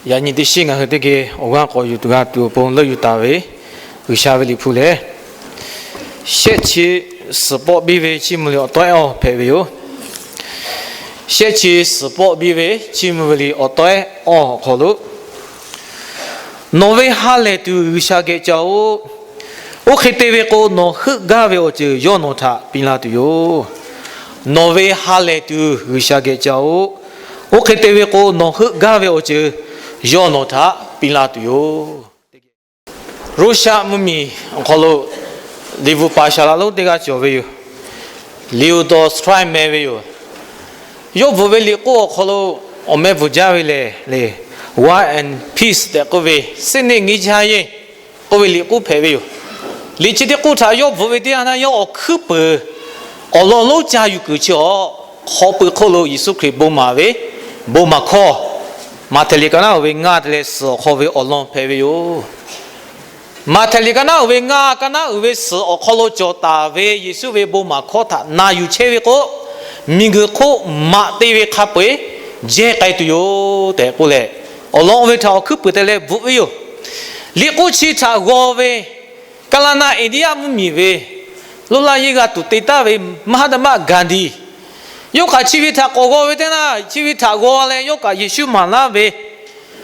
Yaꞈ nyi teˇ shinˉ ngaˬ hui teˇ geh awˬ g'aˇ k'awꞈ yuˬ tuˬ g'a tuˬ awˬ pon leuˆ yuˬ taˍ ve G'uiˬsha ve liꞈ hpu lehˬ, shehˆ chi suhˍ pawˆ biˇ ve chiˇ mvuh liꞈ awˬ tawehˉ awˬ hpehꞈ ve yoˬ. Shehˆ chi suhˍ pawˆ biˇ ve chiˇ mvuh ve liꞈ awˬ tawehˉ awˬ hk'aw lo, Nawˬ ve ha lehˬ tuˬ G'uiˬsha geh ca-oˬ. Oˇ hk'e te ve k'o, nawˬ heuˆ gaˇ ve awˬ ceuˬ yawˇ nawˬ htaꞈ piˇ laˇ tuˬ yoˬ. Nawˬ ve ha lehˬ tuˬ G'uiˬsha geh ca-oˬ. Oˇ hk'e te ve k'o, nawˬ heuˆ gaˇ ve awˬ ceuˬ yawˇ nawˬ htaꞈ piˇ laˇ tuˬ yoˬ. Russia mvuhˇmiˬ awˬ hk'aw lo liꞈ bvuhꞈ paˍ shaˍ laꞈ lonˉ teˇ g'aˇ cawˬ ve yoˬ. Lyudov Strive meh ve yoˬ. Yawˇ bvuhꞈ ve liꞈ k'oˆ awˬ hk'aw lo awˬ meh bvuhꞈ jaˇ ve lehˬ, War and Peace tehꞈ k'oˆ ve, စစ်နဲ့ငြိမ်းချမ်းရေး k'oˆ ve liꞈ k'oˆ hpehꞈ ve yoˬ. Liꞈ chi teˇ k'oˆ htaꞈ yawˇ bvuhꞈ ve teˇ yanˇ htaˇ, yawˇ awˬ hkuiˉ peuˬ awˬ lawn lonˉ ca yuˬ kuiˬ chi awˬ hk'aw pui hk'oˆ lo Yeˍsuˆ Hkriꞈ bon maˍ ve bon maˍ hkawˇ, Maꞈhtehˍ liꞈ ka naˉ uiˍ ve ngaˇ te leh suhˍ awˬ hk'aw ve awˬ lawn hpehꞈ ve yoˬ. Maꞈhtehˍ liꞈ ka naˉ uiˍ ve ngaˇ, ka naˉ uiˍ ve suhˍ awˬ hk'aw lo cawˬ taˍ ve Yeˍsuˆ ve bon maˍ hkawˇ htaꞈ na yuˬ chehˇ ve k'o, miˬguiˬ hk'oˆ maꞈ te ve hk'a peu-eˬ jehˇ k'ai tuˬ yoˬ tehꞈ k'oˆ leh, awˬ lawn oˇ ve htaꞈ awˬ hkuiˉ peuˬ te leh bvuhꞈ ve yoˬ. Liꞈ k'oˆ chi htaꞈ g'aw ve Kaˇlaˇ naˆ India mvuhˇmiˬ ve loˇ laˇ yeˇ g'a tuˬ te taˍ ve Mahatma Gandhi, yawˇ kaꞈ chi ve htaꞈ k'awꞈ g'aw ve teˇ naˇ, chi ve htaꞈ g'aw leh yawˇ kaꞈ Yeˍsuˆ maˍ laˇ ve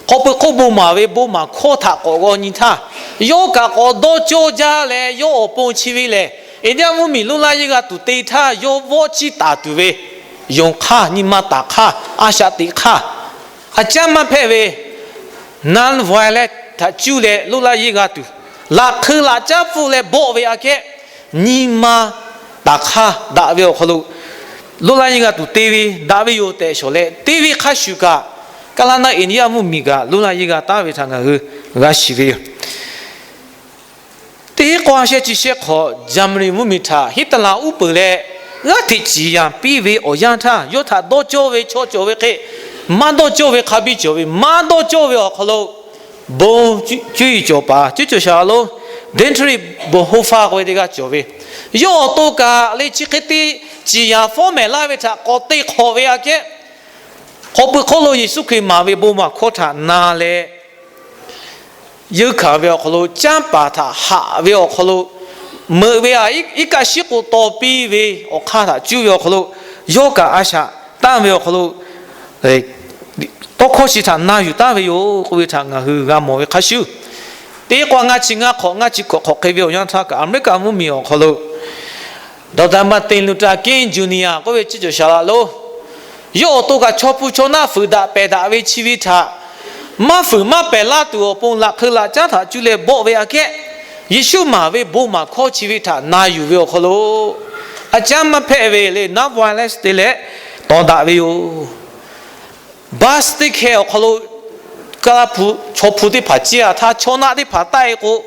hk'aw pui hk'oˆ bon maˍ ve bon maˍ hkawˇ htaꞈ k'awꞈ g'aw nyi htaˇ, yawˇ kaꞈ k'awꞈ dawˇ cawˇ jaˇ leh, yawˇ awˬ pon chi ve lehˬ, India mvuhˇmiˬ loˇ laˇ yeˇ g'a tuˬ te htaˇ yawˇ vawˆ chiˇ taˍ tuˬ ve yonˍ hk'aˇ, nyi ma taˍ hk'aˇ, a shaꞈ teꞈ hk'aˇ, a caˉ maˇ hpehꞈ ve non-violence htaꞈ cuˇ leh loˇ laˇ yeˇ g'a tuˬ, laꞈ hk'eu laꞈ caˉ pfuhˇ leh bawˆ ve aꞈ kehˉ, nyi ma taˍ hk'aˇ daꞈ ve awˬ hk'aw lo loˇ laˇ yeˇ g'a tuˬ te ve daꞈ ve yoˬ tehꞈ shawˍ leh te ve hk'a shuˍ kaꞈ, Kaˇlaˇ naˆ India mvuhˇmiˬ kaꞈ loˇ laˇ yeˇ g'a taˍ ve htaꞈ ngaˬ hui g'a shiˍ ve yoˬ. Teˇ k'awˇ shehˆ chi shehˆ hk'awꞈ Jaˍmaˍriˍ mvuhˇmiˬ htaꞈ Hitler uˉ peunˍ leh g'aˇ hteꞈ ciˍ yanˍ piˇ ve awˬ yanˇ htaˇ, yawˇ htaꞈ dawˇ cawˇ ve chaw cawˬ ve hk'e, maˇ dawˇ cawˇ ve hk'a biˇ cawˬ ve, maˇ dawˇ cawˇ ve awˬ hk'aw lo bon cuˇ yiˍ cawˬ paˍ cuˇ cawˬ shaˍ laꞈ lonˉ Dietrich Bonhoeffer k'oˆ ve teˇ g'aˇ cawˬ ve, yawˇ awˬ to kaꞈ leh chi hk'e te ciˍ yanˍ fawˉ mehˍ laˇ ve htaꞈ k'awꞈ te hk'awꞈ ve aꞈ kehˉ, hk'aw pui hk'oˆ lo Yeˍsuˆ Hkriꞈ maˍ ve bon maˍ hkawˇ htaꞈ na leh, yeunˇ hkanˍ ve awˬ hk'aw lo, canˇ paˍ htaꞈ haꞈ ve awˬ hk'aw lo, meuꞈ ve aꞈ iˉ kaˆ shiˉ k'o taw piˇ ve awˬ hk'aˇ htaꞈ cuˇ ve awˬ hk'aw lo, yawˇ kaꞈ a shaꞈ tanˇ ve awˬ hk'aw lo tawˇ hkawˇ chi htaꞈ na yuˬ taˍ ve yoˬ k'oˆ ve htaꞈ ngaˬ hui g'a mawˬ ve hk'a shuˍ, teˇ k'awˇ ngaˇ chi ngaˇ hk'awꞈ ngaˇ chi hkawꞈ hk'awꞈ hk'e ve awˬ yanˇ htaˇ kaꞈ Aˍmeˍriˆkaˍ mvuhˇmiˬ awˬ hk'aw lo Doctor Martin Luther King Junior k'oˆ ve cuˇ cawˬ shaˍ laꞈ lonˉ, yawˇ awˬ to kaꞈ chaw hpu chaw naˆ fuiˍ daꞈ pehˬ daꞈ ve chi ve htaꞈ maˇ fuiˍ maˇ pehˬ laˇ tuˬ awˬ pon laꞈ hk'eu laꞈ caˉ htaꞈ cuˇ leh bawˆ ve aꞈ kehˉ, Yeˍsuˆ maˍ ve bon maˍ hkawˇ chi ve htaꞈ na yuˬ ve awˬ hk'aw lo, a caˉ maˇ hpehꞈ ve leh non-violence te leh tawˍ daꞈ ve yoˬ. Bus teˇ hkeh awˬ hk'aw lo, Kaˇlaˇ hpu chaw hpu teˇ hpaˍ ciˇ a htaˇ, chaw naˆ teˇ hpaˍ taˆ-e k'o,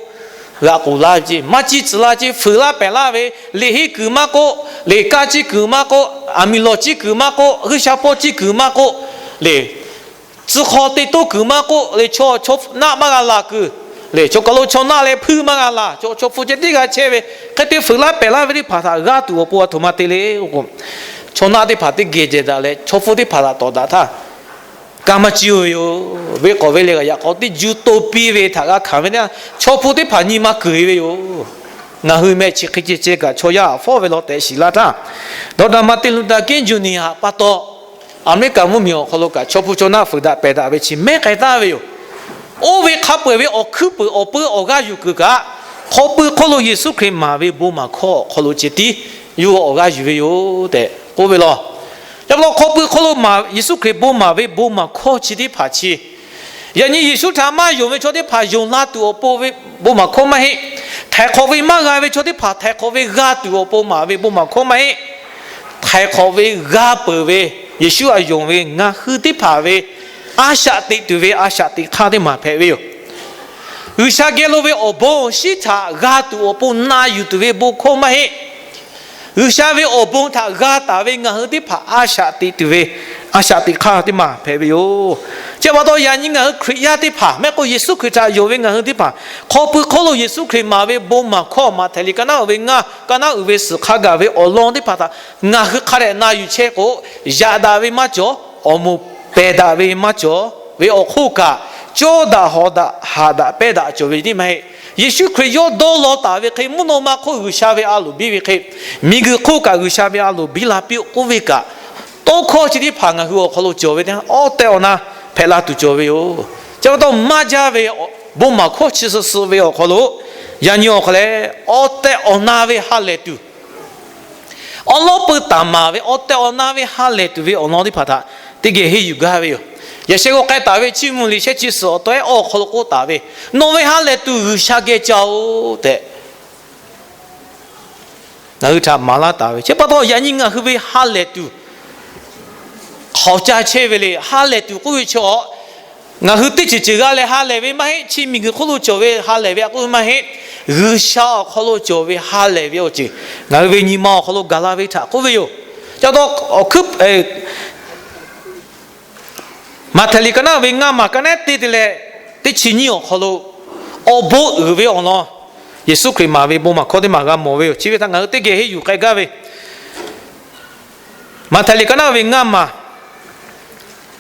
g'aꞈ k'oˍ laˇ ve ceˇ, maˇ ciˇ tcuh laˇ ceˇ, fuiˍ laˇ pehˬ laˇ ve, liꞈ henˇ kuiˬ maˇ k'oˆ, liꞈ kaˇ ciˇ kuiˬ maˇ k'oˆ, aˬ miˍ lawˬ ciˇ kuiˬ maˇ k'oˆ, g'uiˇ sha hpawˇ ciˇ kuiˬ maˇ k'oˆ, leh tcuh hk'aw te toˇ kuiˬ maˇ k'oˆ, leh chaw chaw naˆ maˇ g'a laˬ kuiˬ, leh chaw kaˬ lo chaw naˆ leh hpuiˇ maˇ g'a laˬ, chaw chaw hpu ceh tiˉ g'a chehˇ ve, hk'e te fuiˍ laˇ pehˬ laˇ ve teˇ hpaˍ htaꞈ g'a tuˬ awˬ pon a htoꞈ ma te le k'o, chaw naˆ teˇ hpaˍ teˇ geh jehˬ daꞈ leh chaw hpu teˇ hpaˍ htaꞈ tawˍ daꞈ htaˇ, kanˇ maˇ ciˇ-oˬ ve yoˬ. Venˇ k'awꞈ venˇ leh g'a yaꞈ k'aw teˇ juˇ to piˇ ve htaꞈ g'a hkanˍ ve teˇ yanˇ, chaw hpu teˇ hpaˍ nyi ma kuiˬ-e ve yoˬ. Ngaˬ hui meh chi hk'e ceh ceh kaꞈ chaw yaˇ fawˉ ve law tehꞈ shiˍ laˇ htaˇ, Doctor Martin Luther King Junior pa taw, Aˍmeˍriˆkaˍ mvuhˇmiˬ awˬ hk'aw lo kaꞈ chaw hpu chaw naˆ fuiˍ daꞈ pehˬ daꞈ ve chi mehˉ k'ai taˍ ve yoˬ. Oˇ ve hk'a peu-eˬ ve awˬ hkuiˉ puiˍ awˬ pui awˬ g'aˇ yuˬ kuiˬ kaꞈ, hk'aw pui hk'oˆ lo Yeˍsuˆ Hkriꞈ maˍ ve bon maˍ hkawˇ awˬ hk'aw lo ceh tiˉ yawˇ awˬ g'aˇ yuˬ ve yoˬ tehꞈ k'oˆ ve law. Yaꞈ pa taw hk'aw pui hk'oˆ lo maˍ, Yeˍsuˆ Hkriꞈ bon maˍ ve bon maˍ hkawˇ chi teˇ hpaˍ chi, yaꞈ nyi Yeˍsuˆ htaꞈ maˇ yonˍ ve chaw teˇ hpaˍ yonˍ la tuˬ awˬ pon ve bon maˍ hkawˇ maˇ heˆ. Htaiˍ hk'awꞈ ve maˇ g'a ve chaw teˇ hpaˍ htaiˍ hk'awꞈ ve g'a tuˬ awˬ pon maˍ ve bon maˍ hkawˇ maˇ heˆ. Htaiˍ hk'awꞈ ve g'a peuˬ ve Yeˍsuˆ a yonˍ ve ngaˬ hui teˇ hpaˍ ve a shaꞈ teꞈ tuˬ ve a shaꞈ teꞈ hk'aˇ teˇ maˬ hpehꞈ ve yoˬ. G'uiˬsha geh lo ve awˬ bon shinˉ htaꞈ g'a tuˬ awˬ pon na yuˬ tuˬ ve bon hkawˇ maˇ heˆ. G'uiˬsha ve awˬ bon htaꞈ g'a taˍ ve ngaˬ hui teˇ hpaˍ a shaꞈ teꞈ tuˬ ve a shaꞈ teꞈ hk'aˇ teˇ maˬ hpehꞈ ve yoˬ. Chi pa taw yaꞈ nyi ngaˬ hui Hkriꞈ yaˇ teˇ hpaˍ mehˆ k'o Yeˍsuˆ Hkriꞈ htaꞈ yonˍ ve ngaˬ hui teˇ hpaˍ hk'aw pui hk'oˆ lo Yeˍsuˆ Hkriꞈ maˍ ve bon maˍ hkawˇ Maꞈhtehˍ liꞈ ka naˉ uiˍ ve ngaˇ, ka naˉ uiˍ ve suhˍ hk'a gaˬ ve awˬ lawn teˇ hpaˍ htaꞈ ngaˬ hui hk'a dehꞈ na yuˬ chehˇ k'o, yaꞈ daꞈ ve maˇ cawˬ, awˬ moˍ pehˬ daꞈ ve maˇ cawˬ ve awˬ hk'oˆ kaꞈ, cawˇ daꞈ hawˍ daꞈ haꞈ daꞈ pehˇ daꞈ cawˬ ve teˇ maˇ heˆ. Yeˍsuˆ Hkriꞈ yawˇ dawˇ law taˍ ve hk'e, mvuhˇ naw ma hk'oˆ G'uiˬsha ve a loˍ biˇ ve hk'e, miˬguiˬ hk'oˆ kaꞈ G'uiˬsha ve a loˍ biˇ la piˇ-oˆ k'oˆ ve kaꞈ, tawˇ hkawˇ chi teˇ hpaˍ ngaˬ hui awˬ hk'aw lo cawˬ ve teˇ yanˇ, awˉ tehˉ awˬ na hpehꞈ la tuˬ cawˬ ve yoˬ. Chi pa taw maˇ jaˇ ve bon maˍ hkawˇ chi suhˍ suhˍ ve awˬ hk'aw lo, yaꞈ nyi awˬ hk'aw leh awˉ tehˉ awˬ na ve ha lehˬ tuˬ, awˉ lawˉ peu taˍ maˍ ve awˉ tehˉ awˬ na ve ha lehˬ tuˬ ve awˬ lawn teˇ hpaˍ htaꞈ teˇ geh henˇ yuˬ gaˇ ve yoˬ. Yaꞈ sheh g'aw k'ai taˍ ve Chiˇ mvuh liꞈ shehˆ chi suhˍ awˬ tawˉ ehˉ awˬ hk'aw lo k'oˆ taˍ ve, Nawˬ ve ha lehˬ tuˬ G'uiˬsha geh ca-oˬ tehꞈ ngaˬ hui htaꞈ maˍ laˇ taˍ ve. Chi pa taw yaꞈ nyi ngaˬ hui ve ha lehˬ tuˬ hk'awꞈ ca chehˇ ve le. Ha lehˬ tuˬ k'oˆ ve chaw, ngaˬ hui teˇ ceuˬ ceuˬ g'a leh ha lehˬ ve maˇ heˆ. Chi miˬguiˬ hk'oˆ lo cawˬ ve ha lehˬ ve a k'oˆ ve maˇ heˆ. G'uiˬsha awˬ hk'aw lo cawˬ ve ha lehˬ ve awˬ ceuˬ ngaˬ hui ve nyi ma awˬ hk'aw lo gaˬ la ve htaꞈ k'oˆ ve yoˬ. Ca taw awˬ hkuiˉ Maꞈhtehˍ liꞈ ka naˉ ve ngaˇ maˬ ka naˉ teˇ te leh teˇ chi nyiˇ awˬ hk'aw lo awˬ bon uiˍ ve awˬ lawn, Yeˍsuˆ Hkriꞈ maˍ ve bon maˍ hkawˇ teˇ maˬ g'a mawˬ ve yoˬ. Chi ve htaꞈ ngaˬ hui teˇ geh henˇ yuˬ k'ai gaˇ ve, Maꞈhtehˍ liꞈ ka naˉ ve ngaˇ maˬ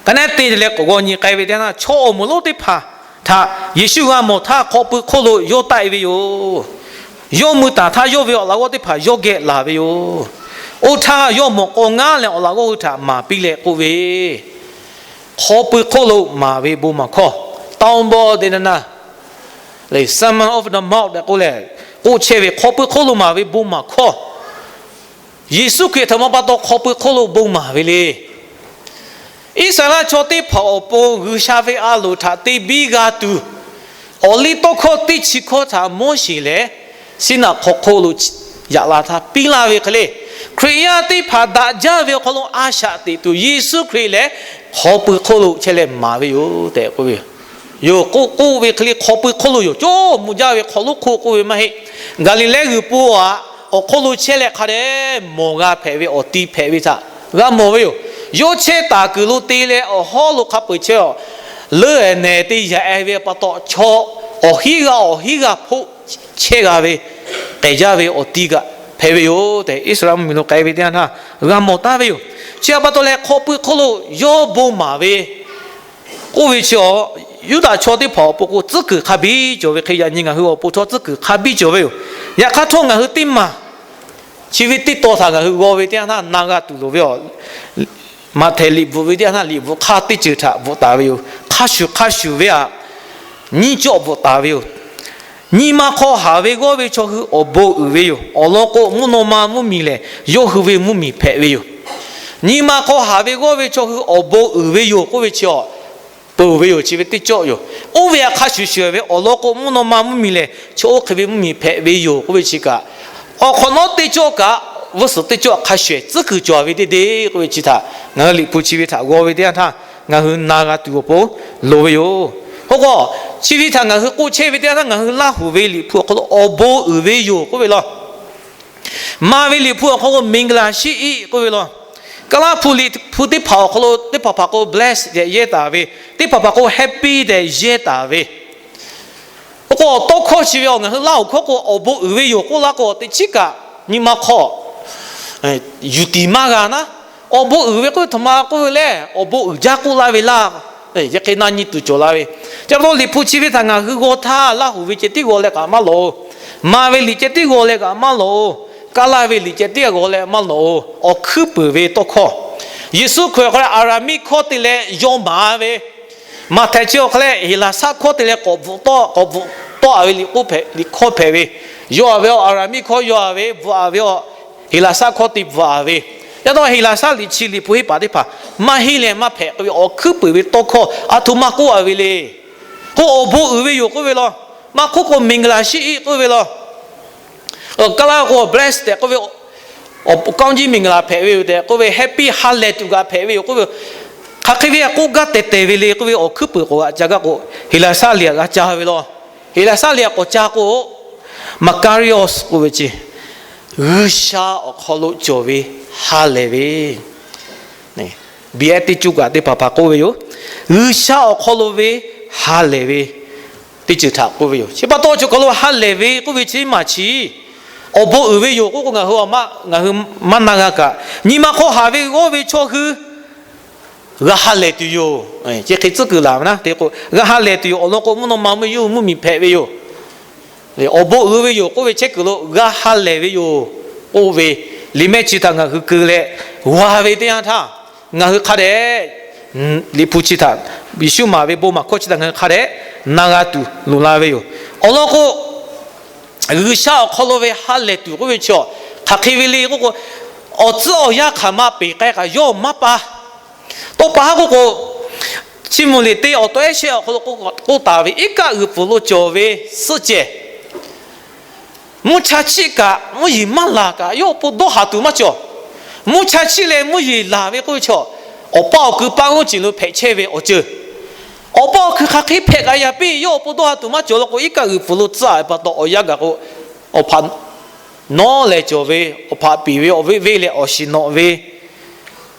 ka naˉ teˇ te leh k'awꞈ g'aw nyi k'ai ve teˇ yanˇ, chaw awˬ moˍ lonˉ teˇ hpaˍ htaꞈ Yeˍsuˆ g'a mawˬ htaˇ hk'aw pui hk'oˆ lo yawˇ taˆ-e ve yoˬ. Yawˇ mui taˍ htaˇ yawˇ ve awˬ laꞈ g'awˇ teˇ hpaˍ yawˇ geh laˬ ve yoˬ. Oˇ htaˇ yawˇ mawꞈ k'aw ngaˉ leh awˬ laꞈ g'awˇ hui htaꞈ maˍ piˇ leh k'oˆ ve, hk'aw pui hk'oˆ lo maˍ ve bon maˍ hkawˇ, Sermon on the Mount tehꞈ k'oˆ leh, k'oˆ chehˇ ve hk'aw pui hk'oˆ lo maˍ ve bon maˍ hkawˇ, Yeˍsuˆ Hkriꞈ htaꞈ ma pa taw hk'aw pui hk'oˆ lo bon maˍ ve le. Iˉsaˍreˍlaˆ chaw teˇ hpaˍ awˬ pon G'uiˬsha ve a loˍ htaꞈ te biˇ g'a tuˬ, awˬ liˇ tawˇ hkawˇ teˇ chi hkawˇ htaꞈ Moˉseˍ lehˬ Siˉnaꞈ hk'aw hk'oˆ lo yaꞈ la htaˇ piˇ laˇ ve hk'e le, Hkriꞈ yaˇ teˇ hpaˍ daꞈ jaˇ ve awˬ hk'aw lo a shaꞈ teꞈ tuˬ Yeˍsuˆ Hkriꞈ lehˬ hk'aw pui hk'oˆ lo chehˇ leh maˍ ve yoˬ tehꞈ k'oˆ ve yoˬ. K'oˆ k'oˆ ve hk'e le, hk'aw pui hk'oˆ lo yoˬ. Cawˇ mvuh jaˇ ve hk'aw lonˉ hk'oˆ k'oˆ ve maˇ heˆ. Gaˍliˍlehˇ g'uiˬ po aꞈ awˬ hk'oˆ lo chehˇ leh hk'a dehꞈ mawˬ g'a hpehꞈ ve awˬ ti hpehꞈ ve htaꞈ g'a mawˬ ve yoˬ. Yawˇ chehˇ taˍ kuiˬ lo te leh awˬ hawˉ lo hk'a peu-eˬ chehˇ-aw, leuˉ-ehˍ nehˬ te yaꞈ-e ve pa taw chaw awˬ hinˉ g'a awˬ hinˉ g'a hpoˆ chehˇ g'a ve, k'ehˬ jaˇ ve awˬ ti kaꞈ hpehꞈ ve yoˬ tehꞈ, Iˉsaˍreˍlaˆ mvuhˇmiˬ lo k'ai ve teˇ yanˇ htaˇ g'a mawˬ taˍ ve yoˬ. Chi htaꞈ pa taw leh hk'aw pui hk'oˆ lo yawˇ bon maˍ ve k'oˆ ve chi, Yuˇdaꞈ chaw teˇ hpaˍ awˬ pon k'o tcuhˉ kuiˬ hk'a biˇ cawˬ ve hk'e, yaꞈ nyi ngaˬ hui awˬ pon htawˇ tcuhˉ kuiˬ hk'a biˇ cawˬ ve yoˬ. Yaꞈ hk'aˇ htawˇ ngaˬ hui teˇ maˬ chi ve teˇ taw htaꞈ ngaˬ hui g'aw ve teˇ yanˇ htaˇ na g'a tuˬ loˍ ve yoˬ. Maꞈhtehˍ liꞈ bvuhꞈ ve teˇ yanˇ htaˇ liꞈ bvuhꞈ hk'aˇ teˇ ceuˬ htaꞈ bvuhꞈ taˍ ve yoˬ. Hk'a shuˍ hk'a shuˍ ve htaꞈ nyiˇ cawˆ bvuhꞈ taˍ ve yoˬ. Nyi ma hk'aw haˍ ve g'awˇ ve chaw hui awˬ bon uiˍ ve yoˬ. Awˬ lawn k'o, mvuhˇ naw ma mvuhˇmiˬ lehˬ yawˇ hui ve mvuhˇmiˬ hpehꞈ ve yoˬ. Nyi ma hk'aw haˍ ve g'awˇ ve chaw hui awˬ bon uiˍ ve yoˬ k'oˆ ve chi awˬ peuˬ ve yoˬ. Chi ve teˇ cawˆ yoˬ. Oˇ ve htaꞈ hk'a shuˍ shuˍ ve awˬ lawn k'o, mvuhˇ naw ma mvuhˇmiˬ lehˬ chaw oˇ hk'e ve mvuhˇmiˬ hpehꞈ ve yoˬ k'oˆ ve chi kaꞈ, awˬ hk'awꞈ nawˉ teˇ cawˆ kaꞈ, vuhˇ suhˍ teˇ cawˆ hk'a shuˍ tcuhˉ kuiˬ cawˬ ve teˇ deˇ k'oˆ ve chi htaꞈ ngaˬ hui liꞈ hpu chi ve htaꞈ g'aw ve teˇ yanˇ htaˇ ngaˬ hui na g'a tuˬ awˬ pon loˍ ve yoˬ. K'o k'o, chi ve htaꞈ ngaˬ hui k'oˆ chehˇ ve teˇ yanˇ htaˇ ngaˬ hui Laˇ huˍ ve liꞈ hpu awˬ hk'aw lo awˬ bon uiˍ ve yoˬ k'oˆ ve law. Maˍ ve liꞈ hpu awˬ hk'aw lo မင်္ဂလာရှိ၏ k'oˆ ve law. Kaˇlaˇ hpu liꞈ hpu teˇ hpaˍ awˬ hk'aw lo teˇ hpaˍ hpaˍ k'o bless tehꞈ yehˇ taˍ ve, teˇ hpaˍ hpaˍ k'o happy tehꞈ yehˇ taˍ ve, k'o k'o, tawˇ hkawˇ chi ve awˬ ngaˬ hui Laˇ huˍ hkawˇ k'o awˬ bon uiˍ ve yoˬ k'oˆ laˇ k'o, teˇ chiˉ kaꞈ nyi ma hk'aw yuˬ tiˍ maˇ g'a naˉ, awˬ bon uiˍ ve k'oˆ ve htaꞈ ma k'oˆ ve lehˬ, awˬ bon uiˍ jaˇ k'oˆ laˇ ve laˇ. Yaꞈ hk'e na nyi tuˬ cawˬ la ve, chi pa taw liꞈ hpu chi ve htaꞈ ngaˬ hui g'aw htaˇ Laˇ huˍ ve ceh tiˉ g'aw leh kaꞈ maˇ lawˬ-oˬ. Maˍ ve liꞈ ceh tiˉ g'aw leh kaꞈ maˇ lawˬ-oˬ. Kaˇlaˇ ve liꞈ ceh tiˉ g'aw leh maˇ lawˬ-oˬ. Awˬ hkuiˉ puiˍ ve tawˇ hkawˇ, Yeˍsuˆ Hkriꞈ awˬ hk'aw leh Aˍraˍmiˆ hkawˇ te leh yawˇ maˍ ve, Maꞈhtehˍ chi awˬ hk'aw leh Heˍlaˍsaˆ hkawˇ te leh k'awꞈ bvuhꞈ tawˆ k'awꞈ bvuhꞈ tawˆ-a ve liꞈ k'oˆ hpehꞈ, liꞈ hkawˇ hpehꞈ ve, yawˇ-a ve awˬ Aˍraˍmiˆ hkawˇ yawˇ-a ve, bvuhꞈ-a ve awˬ Heˍlaˍsaˆ hkawˇ te bvuhꞈ-a ve, yaꞈ taw Heˍlaˍsaˆ liꞈ chi liꞈ hpu henˇ paˍ teˇ hpaˍ maˇ henˇ leh maˇ hpehꞈ k'oˆ ve awˬ hkuiˉ puiˍ ve tawˇ hkawˇ a htoꞈ ma k'oˆ-a ve le. K'o awˬ bon uiˍ ve yoˬ k'oˆ ve law. Maˇ hk'oˆ k'o မင်္ဂလာရှိ၏ k'oˆ ve law. Kaˇlaˇ k'o bless tehꞈ k'oˆ ve, awˬ ကောင်းကြီးမင်္ဂလာ hpehꞈ ve yoˬ tehꞈ k'oˆ ve, happy ha lehˬ tuˬ kaꞈ hpehꞈ ve yoˬ k'oˆ ve, hk'aˬ hk'e ve a k'oˆ gaˇ tehˬ tehˬ ve le k'oˆ ve awˬ hkuiˉ puiˍ k'awꞈ g'aꞈ ca gaˇ k'o, Heˍlaˍsaˆ liꞈ g'a ca ve law. Heˍlaˍsaˆ liꞈ k'awꞈ ca k'o, Makarios k'oˆ ve ce, G'uiˬsha awˬ hk'aw lo cawˬ ve ha lehˬ ve beatitude kaꞈ teˇ hpaˍ hpaˍ k'oˆ ve yoˬ. G'uiˬsha awˬ hk'aw lo ve ha lehˬ ve teˇ ceuˬ htaꞈ k'oˆ ve yoˬ. Chi pa taw chi hk'aw lo ha lehˬ ve k'oˆ ve chi maˬ chi awˬ bon uiˍ ve yoˬ k'oˆ k'o, ngaˬ hui maˇ na g'a kaꞈ, nyi ma hk'aw haˍ ve g'awˇ ve chaw hui g'a ha lehˬ tuˬ yoˬ. Chi hk'e tcuhˉ kuiˬ laˬ ve naˉ te k'o, g'a ha lehˬ tuˬ yoˬ. Awˬ lawn k'o, mvuhˇ naw ma mvuhˇ yawˇ hui mvuhˇmiˬ hpehꞈ ve yoˬ. Awˬ bon uiˍ ve yoˬ k'oˆ ve chehˇ kuiˬ lo g'a ha lehˬ ve yoˬ k'oˆ ve, liꞈ mehˆ chi htaꞈ ngaˬ hui keu leh g'a ve teˇ yanˇ htaˇ, ngaˬ hui hk'a dehꞈ, liꞈ hpu chi htaꞈ, Yeˍsuˆ maˍ ve bon maˍ hkawˇ chi htaꞈ ngaˬ hui hk'a dehꞈ na g'a tuˬ loˍ la ve yoˬ. Awˬ lawn k'o, G'uiˬsha awˬ hk'aw lo ve ha lehˬ tuˬ k'oˆ ve chi, hk'aˬ hk'e ve le k'oˆ k'o, awˬ tcuhˉ awˬ yanˇ hk'aˬ ma peˬ k'ai kaꞈ yawˇ maˇ pa. Tawˇ pa haˉ k'oˆ k'o, Chiˇ mvuh liꞈ teˇ awˬ tawˆ ehˉ shehˆ awˬ hk'aw lo k'oˆ taˍ ve, iˉ kaˆ g'uiˬ pfuhˍ lo cawˬ ve suhˆ cehˬ, mvuhˇ cha chiˆ kaꞈ mvuhˇ yeˬ maˇ laˬ kaꞈ yawˇ awˬ pon dawˇ haˍ tuˬ maˇ cawˬ. Mvuhˇ cha chiˆ leh mvuhˇ yeˬ laˬ ve k'oˆ ve chi, awˬ paˇ awˬ kui paˇ g'uˇ ceuˬ lo hpehꞈ chehˇ ve awˬ ceuˬ, awˬ paˇ awˬ kui hk'aˬ hk'e hpehꞈ kaꞈ yaꞈ piˇ yawˇ awˬ pon dawˇ haˍ tuˬ maˇ cawˬ. Law k'o, iˉ kaˆ g'uiˬ pfuhˍ lo tcuhˉ ve pa taw, awˬ yanˇ gaˬ k'o, awˬ hpaꞈ nawˉ leh cawˬ ve, awˬ hpaꞈ piˍ ve, awˬ veˆ veˆ leh awˬ shiˍ nawꞈ ve,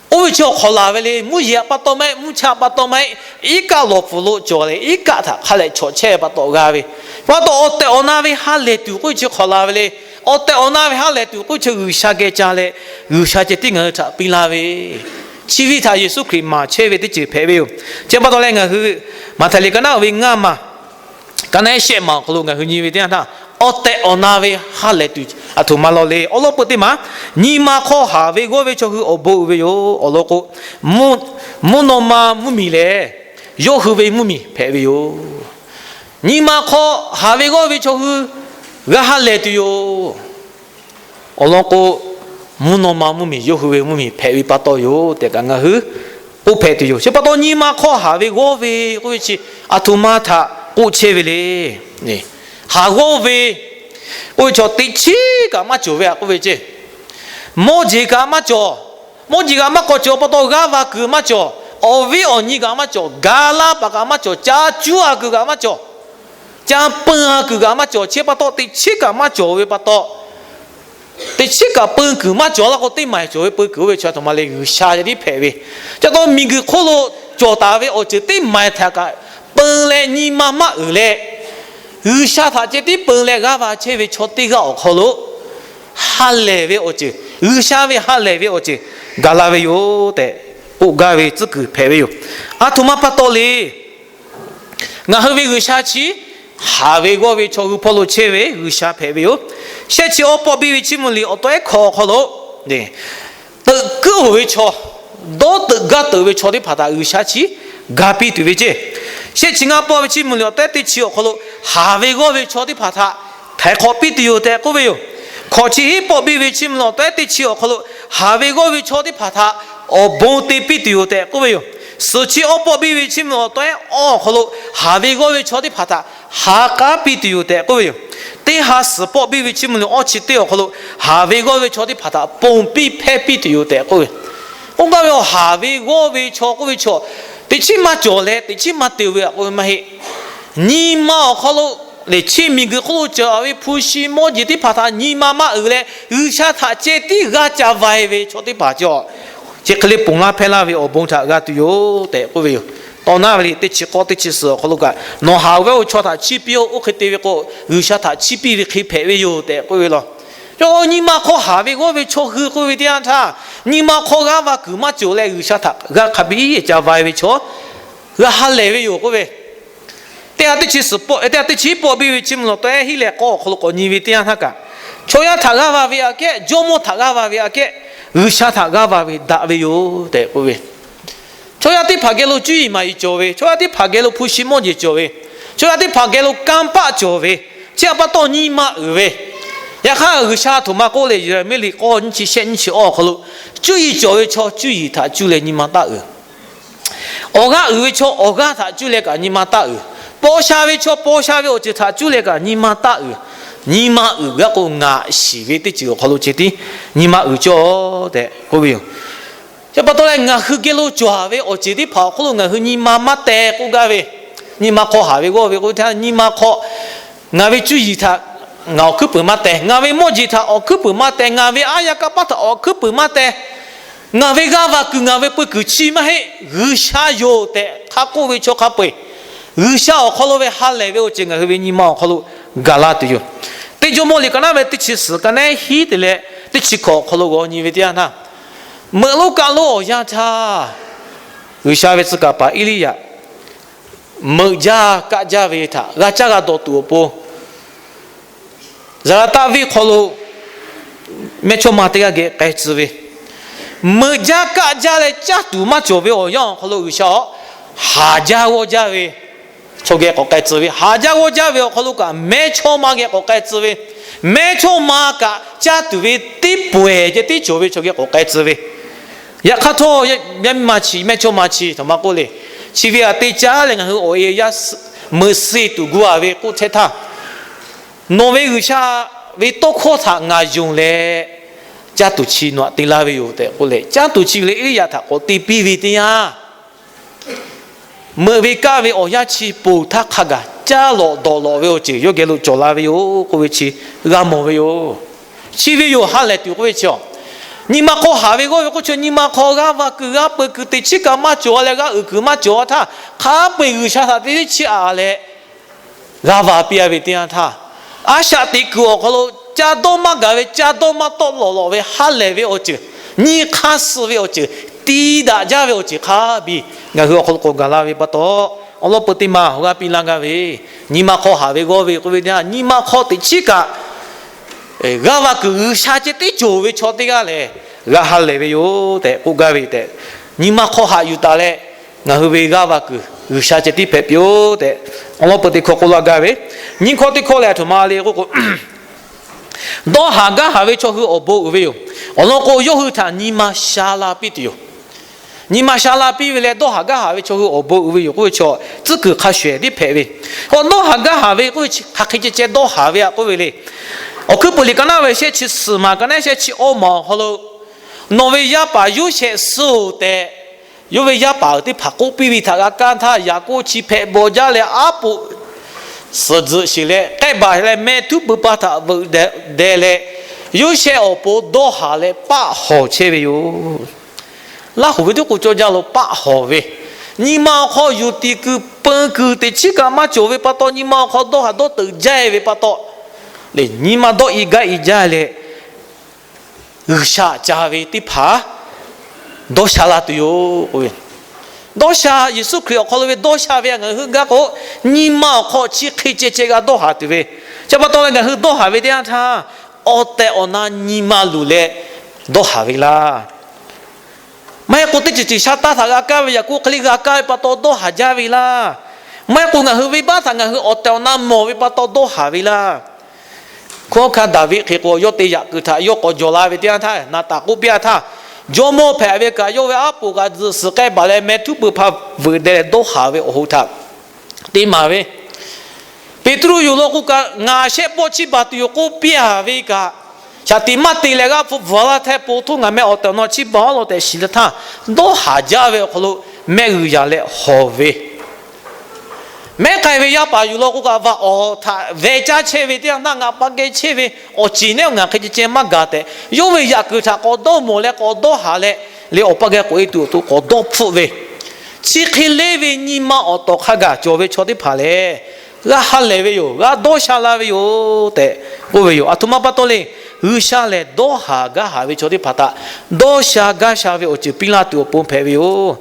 oˇ ve chi awˬ hk'awꞈ laˬ ve le. Mvuhˇ yeˬ pa taw maˇ heˆ, mvuhˇ cha pa taw maˇ heˆ, iˉ kaˆ lawˬ pfuhˍ lo cawˬ leh iˉ kaˆ htaꞈ hk'a leh chawꞈ chehˇ ve pa taw g'a ve. Pa taw awˬ tehˬ awˬ na ve ha lehˬ tuˬ k'oˆ ve chi hk'awꞈ laˬ ve le. Awˬ tehˬ awˬ na ve ha lehˬ tuˬ k'oˆ ve chi G'uiˬsha geh ca leh, G'uiˬsha ceh tiˉ ngaˬ hui htaꞈ piˇ laˇ ve, chi ve htaꞈ Yeˍsuˆ Hkriꞈ maˍ chehˇ ve teˇ ceuˬ hpehꞈ ve yoˬ. Chi pa taw leh ngaˬ hui Maꞈhtehˍ liꞈ ka naˉ ve ngaˇ maˬ, ka naˉ shehˆ maˬ awˬ hk'aw lo ngaˬ hui nyi ve teˇ yanˇ htaˇ, awˬ tehˬ awˬ na ve ha lehˬ tuˬ aˬ htoꞈ ma law le. Awˬ lawn peuˬ teˇ maˬ, nyi ma hk'aw haˍ ve g'awˇ ve chaw hui awˬ bon uiˍ ve yoˬ. Awˬ lawn k'o, mvuhˇ naw ma mvuhˇmiˬ lehˬ, yawˇ hui ve mvuhˇmiˬ hpehꞈ ve yoˬ. Nyi ma hk'aw haˍ ve g'awˇ ve chaw hui g'a ha lehˬ tuˬ yoˬ. Awˬ lawn k'o, mvuhˇ naw ma mvuhˇmiˬ yawˇ hui ve mvuhˇmiˬ hpehꞈ ve pa taw yoˬ tehꞈ kaꞈ ngaˬ hui k'oˆ hpehꞈ tuˬ yoˬ. Chi pa taw nyi ma hk'aw haˍ ve g'awˇ ve k'oˆ ve chi aˬ htoꞈ ma htaꞈ k'oˆ chehˇ ve le. Haˍ g'awˇ ve k'oˆ ve chaw teꞈ chiˉ kaꞈ maˇ cawˬ ve a k'oˆ ve ceh, mawˇ jeˬ kaꞈ maˇ cawˬ. Mawˇ jeˬ kaꞈ maˇ k'awꞈ cawˬ pa taw g'aˇ va kuiˬ maˇ cawˬ. Awˬ viˉ awˬ nyi kaꞈ maˇ cawˬ. Gaˬ la paˍ kaꞈ maˇ cawˬ. Ca cuˇ a kuiˬ kaꞈ maˇ cawˬ. Ca peu a kuiˬ kaꞈ maˇ cawˬ. Chi pa taw teꞈ chiˉ kaꞈ maˇ cawˬ ve pa taw, teꞈ chiˉ kaꞈ peu kuiˬ maˇ cawˬ. Laˇ k'o, teˇ maˬ cawˬ ve peu kuiˬ oˇ ve chi aˬ htoꞈ ma le, G'uiˬsha ceh tiˉ hpehꞈ ve. Chi pa taw miˬguiˬ hk'oˆ lo cawˬ taˍ ve awˬ ceuˬ teˇ maˬ htaꞈ kaꞈ peu leh nyi ma maˇ uiˍ leh, G'uiˬsha htaꞈ ceh tiˉ peu leh g'aˇ va chehˇ ve chaw teˇ g'aˇ awˬ hk'aw lo ha lehˬ ve awˬ ceuˬ, G'uiˬsha ve ha lehˬ ve awˬ ceuˬ gaˬ la ve yoˬ tehꞈ k'oˆ gaˇ ve tcuhˉ kuiˬ hpehꞈ ve yoˬ. Aˬ htoꞈ ma pa taw le. Ngaˬ hui ve G'uiˬsha chi haˍ ve g'awˇ ve chaw hui hpawˇ lo chehˇ ve G'uiˬsha hpehꞈ ve yoˬ. Shehˆ chi awˇ pawˆ biˇ ve Chiˇ mvuh liꞈ awˬ tawˆ ehˉ hkawꞈ awˬ hk'aw lo, teuꞈ kuiˉ oˬ ve chaw, dawˇ teuꞈ gaˇ teuꞈ ve chaw teˇ hpaˍ htaꞈ G'uiˬsha chi ga piˇ tuˬ ve ceh. Shehˆ chi ngaˇ pawˆ ve Chiˇ mvuh liꞈ awˬ tawˆ ehˉ teˇ chi awˬ hk'aw lo haˍ ve g'awˇ ve chaw teˇ hpaˍ htaꞈ htaiˍ hk'awꞈ piˇ tuˬ yoˬ tehꞈ k'oˆ ve yoˬ. Hkawꞈ chi hiˉ pawˆ biˇ ve Chiˇ mvuh liꞈ awˬ tawˆ ehˉ teˇ chi awˬ hk'aw lo haˍ ve g'awˇ ve chaw teˇ hpaˍ htaꞈ awˬ bon te piˇ tuˬ yoˬ tehꞈ k'oˆ ve yoˬ. Suhˍ chi awˇ pawˆ biˇ ve Chiˇ mvuh liꞈ awˬ tawˆ ehˉ awˇ awˬ hk'aw lo haˍ ve g'awˇ ve chaw teˇ hpaˍ htaꞈ ha k'aˉ piˇ tuˬ yoˬ tehꞈ k'oˆ ve yoˬ. Teˇ ha suhˍ pawˆ biˇ ve Chiˇ mvuh liꞈ awˇ chi teˇ awˬ hk'aw lo haˍ ve g'awˇ ve chaw teˇ hpaˍ htaꞈ ponˬ piˇ hpehˇ piˇ tuˬ yoˬ tehꞈ k'oˆ ve. Oˇ gaˇ ve awˬ haˍ ve g'awˇ ve chaw k'oˆ ve chaw, teꞈ chiˉ maˇ cawˬ leh teꞈ chiˉ maˇ te ve a k'oˆ ve maˇ heˆ. Nyi ma awˬ hk'aw lo lehˬ, chi miˬguiˬ hk'oˆ lo cawˬ ve hpu shi mawˇ jeˬ teˇ hpaˍ htaꞈ nyi ma maˇ uiˍ leh, G'uiˬsha htaꞈ ceh tiˉ g'a ca va-e ve chaw teˇ hpaˍ cawˬ, chi hk'e le ponˬ laˇ hpehˇ laˇ ve awˬ bon htaꞈ g'a tuˬ yoˬ tehꞈ k'oˆ ve yoˬ. Tawˇ naˉ ve le, teˇ chi k'awˇ teˇ chi suhˍ awˬ hk'aw lo kaꞈ, nawˬ haˍ ve oˇ ve chaw htaꞈ chiˇ piˇ-oˆ. Oˇ hk'e te ve k'o, G'uiˬsha htaꞈ chiˇ piˇ ve hk'e hpehꞈ ve yoˬ tehꞈ k'oˆ ve law. Yawˇ nyi ma hk'aw haˍ ve g'awˇ ve chaw hui k'oˆ ve teˇ yanˇ htaˇ, nyi ma hk'aw g'aˇ va kuiˬ maˇ cawˬ leh G'uiˬsha htaꞈ g'a hk'a biˇ ca va-e ve chaw, g'a ha lehˬ ve yoˬ k'oˆ ve. Teˇ ha teˇ chi suhˍ pawˆ, teˇ ha teˇ chi pawˆ biˇ ve Chiˇ mvuh liꞈ awˬ tawˆ ehˉ hiˉ leh k'awˇ awˬ hk'aw lo k'awꞈ nyi ve teˇ yanˇ htaˇ kaꞈ, chaw yaˇ htaꞈ g'aˇ va ve aꞈ kehˉ, jawˇmawˇ htaꞈ g'aˇ va ve aꞈ kehˉ, G'uiˬsha htaꞈ g'aˇ va ve daꞈ ve yoˬ tehꞈ k'oˆ ve. Chaw yaˇ teˇ hpaˍ geh lo cuˇ yiˍ maˍ yiˍ cawˬ ve, chaw yaˇ teˇ hpaˍ geh lo hpu shi mawˇ jeˬ cawˬ ve, chaw yaˇ teˇ hpaˍ geh lo kanˇ paˆ cawˬ ve, chi htaꞈ pa taw nyi ma uiˍ ve. Yaꞈ hk'aˇ G'uiˬsha aˬ htoꞈ ma k'oˆ leh, Yeˍraˍmiˆ liꞈ k'awˇ nyiˇ chi shehˆ nyiˇ chi awˇ awˬ hk'aw lo, cuˇ yiˍ cawˬ ve chaw cuˇ yiˍ htaꞈ cuˇ leh nyi ma taˇ uiˍ. Awˬ g'aˇ uiˍ ve chaw awˬ g'aˇ htaꞈ cuˇ leh kaꞈ nyi ma taˇ uiˍ. Paw sha ve chaw paw sha ve awˬ ceuˬ htaꞈ cuˇ leh kaꞈ nyi ma taˇ uiˍ. Nyi ma uiˍ g'a k'o, ngaˬ shiˍ ve teˇ ceuˬ awˬ hk'aw lo ceh tiˉ nyi ma uiˍ cawˇ tehꞈ k'oˆ ve yoˬ. Chi pa taw leh, ngaˬ hui geh lo cawˬ ve awˬ ceuˬ teˇ hpaˍ awˬ hk'oˆ lo ngaˬ hui nyi ma maˇ teh k'oˆ gaˇ ve, nyi ma hk'aw haˍ ve g'awˇ ve k'o, nyi ma hk'aw ngaˬ ve cuˇ yiˍ htaꞈ ngaˬ awˬ hkuiˉ puiˍ maˇ teh, ngaˬ ve mawˇ jeˬ htaꞈ awˬ hkuiˉ puiˍ maˇ teh, ngaˬ ve aˉ yaˇ kanˇ paˆ htaꞈ awˬ hkuiˉ puiˍ maˇ teh, ngaˬ ve g'aˇ va kuiˬ, ngaˬ ve peu kuiˬ chi maˇ heˆ, G'uiˬsha yoˬ tehꞈ hk'a k'oˆ ve chaw hk'a peu-eˬ, G'uiˬsha awˬ hk'aw lo ve ha lehˬ ve awˬ ceuˬ ngaˬ hui ve nyi ma awˬ hk'aw lo gaˬ la tuˬ yoˬ. Teˇ Jawˇmawˇ liꞈ ka naˉ ve teˇ chi suhˍ ka naˉ hiˉ te leh teˇ chi hkawꞈ awˬ hk'aw lo g'aw nyi ve teˇ yanˇ htaˇ, meuꞈ lonˉ kaˆ lonˉ awˬ yanˇ htaˇ, G'uiˬsha ve tcuh kaˍ paˍ Eˇliˇyaꞈ meuꞈ jaˇ kaˆ jaˇ ve htaꞈ g'a caˇ g'a dawˬ tuˬ awˬ pon, Zaˍlaˍtaˆ venˇ hk'aw lo mehˇchawˇma teˇ g'aˇ geh k'ai tcuh ve, meuꞈ jaˇ kaˆ jaˇ leh caˇ tuˬ maˇ cawˬ ve awˬ yanˇ awˬ hk'aw lo G'uiˬsha haˍ jaˇ g'awˇ jaˇ ve chaw geh k'awꞈ k'ai tcuh ve, haˍ jaˇ g'awˇ jaˇ ve awˬ hk'aw lo kaꞈ mehˇchawˇma geh k'awꞈ k'ai tcuh ve, mehˇchawˇma kaꞈ caˇ tuˬ ve teˇ pawehˬ ceh tiˉ cawˬ ve chaw geh k'awꞈ k'ai tcuh ve, yaꞈ hk'aˇ htawˇ, yaˇ miˇ ma chi mehˇchawˇma chi htaꞈ maˇ k'oˆ le, chi ve aꞈ te caˉ leh ngaˬ hui awˬ e yaˇ meuꞈ suh tuˬ gu a ve k'oˆ chehˇ htaˇ, nawˬ ve G'uiˬsha ve tawˇ hkawˇ htaꞈ ngaˬ yonˍ leh, caˇ tuˬ chi nawˬ aꞈ te laˇ ve yoˬ tehꞈ k'oˆ leh, caˇ tuˬ chi ve leh Eˇliˇyaꞈ htaꞈ k'awꞈ te piˇ ve teˇ yanˇ, meuꞈ ve kaˆ ve awˬ yanˇ chi ponˬ htaˇ hk'a gaˬ caˇ lawꞈ dawˬ lawꞈ ve awˬ ceuˬ yawˇ geh lo cawˬ la ve yoˬ k'oˆ ve chi g'a mawˬ ve yoˬ. Chi ve yoˬ ha lehˬ tuˬ k'oˆ ve chi, nyi ma hk'aw haˍ ve g'awˇ ve k'oˆ chi nyi ma hk'aw g'aˇ va kuiˬ g'aˇ peu kuiˬ teꞈ chiˉ kaꞈ maˇ cawˬ leh g'aˇ uiˍ kuiˬ maˇ cawˬ a htaˇ, hk'a peu-eˬ G'uiˬsha htaꞈ teˇ chiˇ aꞈ leh g'a va piˇ a ve teˇ yanˇ htaˇ, a shaꞈ teꞈ kuiˬ awˬ hk'aw lo caˇ dawˇ maˇ gaˬ ve, caˇ dawˇ maˇ tawˆ lawꞈ lawꞈ ve ha lehˬ ve awˬ ceuˬ, nyi hk'aˇ suh ve awˬ ceuˬ, ti daꞈ jaˇ ve awˬ ceuˬ hk'a biˇ ngaˬ hui awˬ hk'aw lo k'awꞈ gaˬ la ve pa taw, awˬ lawn peu teˇ ma awˬ g'aˇ piˇ laˇ gaˇ ve, nyi ma hk'aw haˍ ve g'awˇ ve k'oˆ ve teˇ yanˇ, nyi ma hk'aw teꞈ chiˉ kaꞈ g'aˇ va kuiˬ G'uiˬsha ceh tiˉ cawˬ ve chaw teˇ g'aˇ lehˬ, g'a ha lehˬ ve yoˬ tehꞈ k'oˆ gaˇ ve tehꞈ, nyi ma hk'aw haꞈ yuˬ taˍ leh, ngaˬ hui ve g'aˇ va kuiˬ G'uiˬsha ceh tiˉ hpehꞈ piˇ-oˆ tehꞈ, awˬ lawn peu teˇ hkawˇ k'oˆ laˇ gaˇ ve, nyiˇ hkawˇ teˇ hkawˇ lehˬ, a htoꞈ ma le k'oˆ k'o, dawˇ haˍ gaˇ haˍ ve chaw hui awˬ bon uiˍ ve yoˬ. Awˬ lawn k'o, yawˇ hui htaꞈ nyi ma sha la piˇ tuˬ yoˬ. Nyi ma sha la piˇ ve leh, dawˇ haˍ gaˇ haˍ ve chaw hui awˬ bon uiˍ ve yoˬ k'oˆ ve chaw, tcuhˉ kuiˬ hk'a shuˍ ehˍ tiˉ hpehꞈ ve. K'o dawˇ haˍ gaˇ haˍ ve k'oˆ ve chi hk'aˬ hk'e ceh ceh dawˇ haˍ ve aꞈ k'oˆ ve le. Awˬ hkuiˉ puiˍ liꞈ ka naˉ ve shehˆ chi suhˍ maˬ ka naˉ shehˆ chi awˇ maˬ awˬ hk'aw lo, nawˬ ve yaˇ paˍ Yoˇsehꞈ suh-oˬ tehꞈ, yawˇ ve yaˇ paˍ teˇ hpaˍ k'oˆ piˇ ve htaꞈ g'a kaˇ htaˇ, Yaˍkoˆ chi hpehꞈ bawˬ jaˇ leh aˉ poꞈ suhˍ tzuhꞈ sheˍ leh k'ehˆ baˬ leh meh htuˉ pui pa htaꞈ veuꞈ deh leh, Yoˇsehꞈ awˬ pon dawˇ haˍ leh paˆ hawˬ chehˇ ve yoˬ. Laˇ hoˍ ve tiˉ k'o cawˇ jaˇ lo paˆ hawˬ ve, nyi ma awˬ hk'aw yuˬ tiˍ kuiˬ peu kuiˬ teꞈ chiˉ kaꞈ maˇ cawˬ ve pa taw, nyi ma awˬ hk'aw dawˇ haˍ dawˇ teuꞈ jaˇ ve pa taw, nyi ma dawˇ i gaˇ i jaˇ leh, G'uiˬsha ca ve teˇ hpaˍ dawˇ sha la tuˬ yoˬ. Dawˇ sha, Yeˍsuˆ Hkriꞈ awˬ hk'aw lo ve dawˇ sha ve ngaˬ hui gaˇ k'o, nyi ma awˬ hk'aw chi hk'e ceh ceh g'a dawˇ haˍ tuˬ ve, chi pa taw leh ngaˬ hui dawˇ haˍ ve teˇ yanˇ htaˇ, awˬ tehˬ awˬ na nyi ma luˬ leh dawˇ haˍ ve laˇ. Maˇ heˆ k'o, teˇ ceuˬ ceuˬ sha taˇ htaꞈ g'a kaˇ ve, Yaˍkoˆ hk'e le g'a kaˇ ve pa taw dawˇ haˍ jaˇ ve laˇ. Maˇ heˆ k'o, ngaˬ hui venˇbaˆ htaꞈ ngaˬ hui awˬ tehˬ awˬ na mawˬ ve pa taw dawˇ haˍ ve laˇ. Hkunˉ hawˉ hkanˇ Daˍviˆ hk'e k'o, yawˇ te yaꞈ kuiˬ htaꞈ yawˇ k'awꞈ jawˬ la ve teˇ yanˇ htaˇ, Naˍtanˍ k'oˆ piˇ a htaˇ, jawˇmawˇ hpehꞈ ve kaꞈ yawˇ ve aˉ poꞈ kaꞈ tzuhꞈ suhˍ k'ehˆ baˬ leh meh htuˉ pui hpaˇ veuꞈ deh leh dawˇ haˍ ve awˬ hoꞈ htaꞈ te maˍ ve, Peˍtruˆ yoˬ law k'o kaꞈ, ngaˬ shehˆ pawˆ chiˇ baˬ tuˬ yoˬ k'oˆ piˇ a ve kaꞈ, shaˍ tiꞈ maˇ te leh g'aˇ hpu bvuhˬ laˇ htaˇ, po htoˇ ngaˬ meh awˬ tehˬ awˬ na chiˇ baˬ-oˬ tehꞈ shiˍ leh htaˇ, dawˇ haˍ jaˇ ve awˬ hk'aw lo mehˆ g'uiˬ yaˬ leh hawˬ ve, mehˉ k'ai ve yaˇ paˍ yuˬ law k'o kaꞈ, vaꞈ awˬ htaꞈ veh caˇ chehˇ ve teˇ yanˇ htaˇ, ngaˬ pa geh chehˇ ve awˬ ceˬ nehˉ ngaˬ hk'e ceh ceh maˇ gaˬ tehꞈ, yawˇ ve yaꞈ kuiˬ htaꞈ k'awꞈ dawˇ mawˬ leh k'awꞈ dawˇ haˍ leh, leh awˬ pa geh k'oꞈ-e tuˬ awˬ to k'awꞈ dawˇ hpfuhˆ ve, chi hk'e le ve nyi ma awˬ tawˍ hk'a gaˬ cawˬ ve chaw teˇ hpaˍ lehˬ, g'a ha lehˬ ve yoˬ, g'a dawˇ sha la ve yoˬ tehꞈ k'oˆ ve yoˬ. A htoꞈ ma pa taw le, G'uiˬsha lehˬ dawˇ haˍ gaˇ haˍ ve chaw teˇ hpaˍ htaꞈ dawˇ sha gaˇ sha ve awˬ ceuˬ piˇ laˇ tuˬ awˬ pon hpehꞈ ve yoˬ.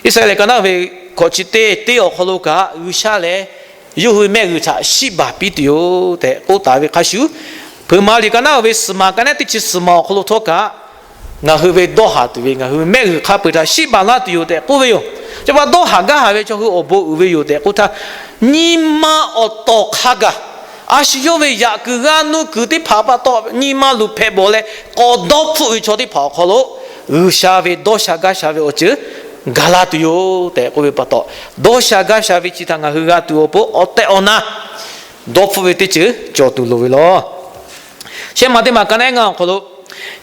Iˉsaˍreˍlaˆ ka naˉ ve hkawꞈ chi teˇ teˇ awˬ hk'aw lo kaꞈ, G'uiˬsha lehˬ yawˇ hui mehˆ g'uiˬ htaꞈ shiˆ baˬ piˇ tuˬ yoˬ tehꞈ k'oˆ taˍ ve hk'a shuˍ, Hpeuꞈ maˍ liꞈ ka naˉ ve suhˍ maˬ ka naˉ teˇ chi suhˍ maˬ awˬ hk'aw lo htawˇ kaꞈ, ngaˬ hui ve dawˇ haˍ tuˬ ve, ngaˬ hui ve mehˆ g'uiˬ hk'a peu-eˬ htaꞈ shiˆ baˬ laˇ tuˬ yoˬ tehꞈ k'oˆ ve yoˬ. Chi pa dawˇ haˍ gaˇ haˍ ve chaw hui awˬ bon uiˍ ve yoˬ tehꞈ k'oˆ htaˇ, nyi ma awˬ tawˍ hk'a gaˬ, a shu yawˇ ve yaꞈ kuiˬ g'aˇ nuˇ kuiˬ teˇ hpaˍ pa taw nyi ma luˬ hpehꞈ bawˬ leh k'awꞈ dawˇ hpfuhˆ ve chaw teˇ hpaˍ awˬ hk'aw lo, G'uiˬsha ve dawˇ sha gaˇ sha ve awˬ ceuˬ gaˬ la tuˬ yoˬ tehꞈ k'oˆ ve pa taw, dawˇ sha gaˇ sha ve chi htaꞈ ngaˬ hui g'a tuˬ awˬ pon awˬ tehˬ awˬ na dawˇ hpfuhˆ ve teˇ ceuˬ cawˬ tuˬ loˍ ve law. Shehˆ maˬ teˇ maˬ ka naˉ ngaˇ awˬ hk'aw lo,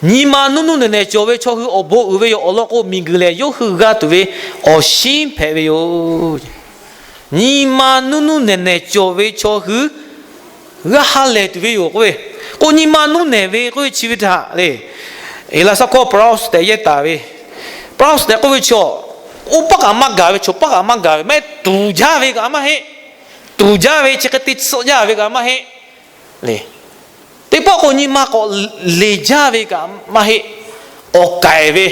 nyi ma nuˇ nuˇ nehˬ nehˬ cawˬ ve chaw hui awˬ bon uiˍ ve yoˬ. Awˬ lawn k'o, miˬguiˬ lehˬ yawˇ hui g'a tuˬ ve awˬ shinˉ hpehꞈ ve yoˬ. Nyi ma nuˇ nuˇ nehˬ nehˬ cawˬ ve chaw hui g'a ha lehˬ tuˬ ve yoˬ k'oˆ ve, k'o nyi ma nuˇ nehˬ ve k'oˆ ve chi ve htaꞈ le, Eˍlaˍsaˆhkawˇ praus tehꞈ yehˇ taˍ ve, praus tehꞈ k'oˆ ve chaw, oˇ paˆ kaꞈ maˇ gaˬ ve, chaw paˆ kaꞈ maˇ gaˬ ve, maˇ heˆ tuˍ jaˇ ve kaꞈ maˇ heˆ. Tuˍ jaˇ ve chi hk'e te tsuhˆ jaˇ ve kaꞈ maˇ heˆ. Teˇ pawˆ k'o nyi ma k'awꞈ leˬ jaˇ ve kaꞈ maˇ heˆ. Awˬ kaiˍ ve,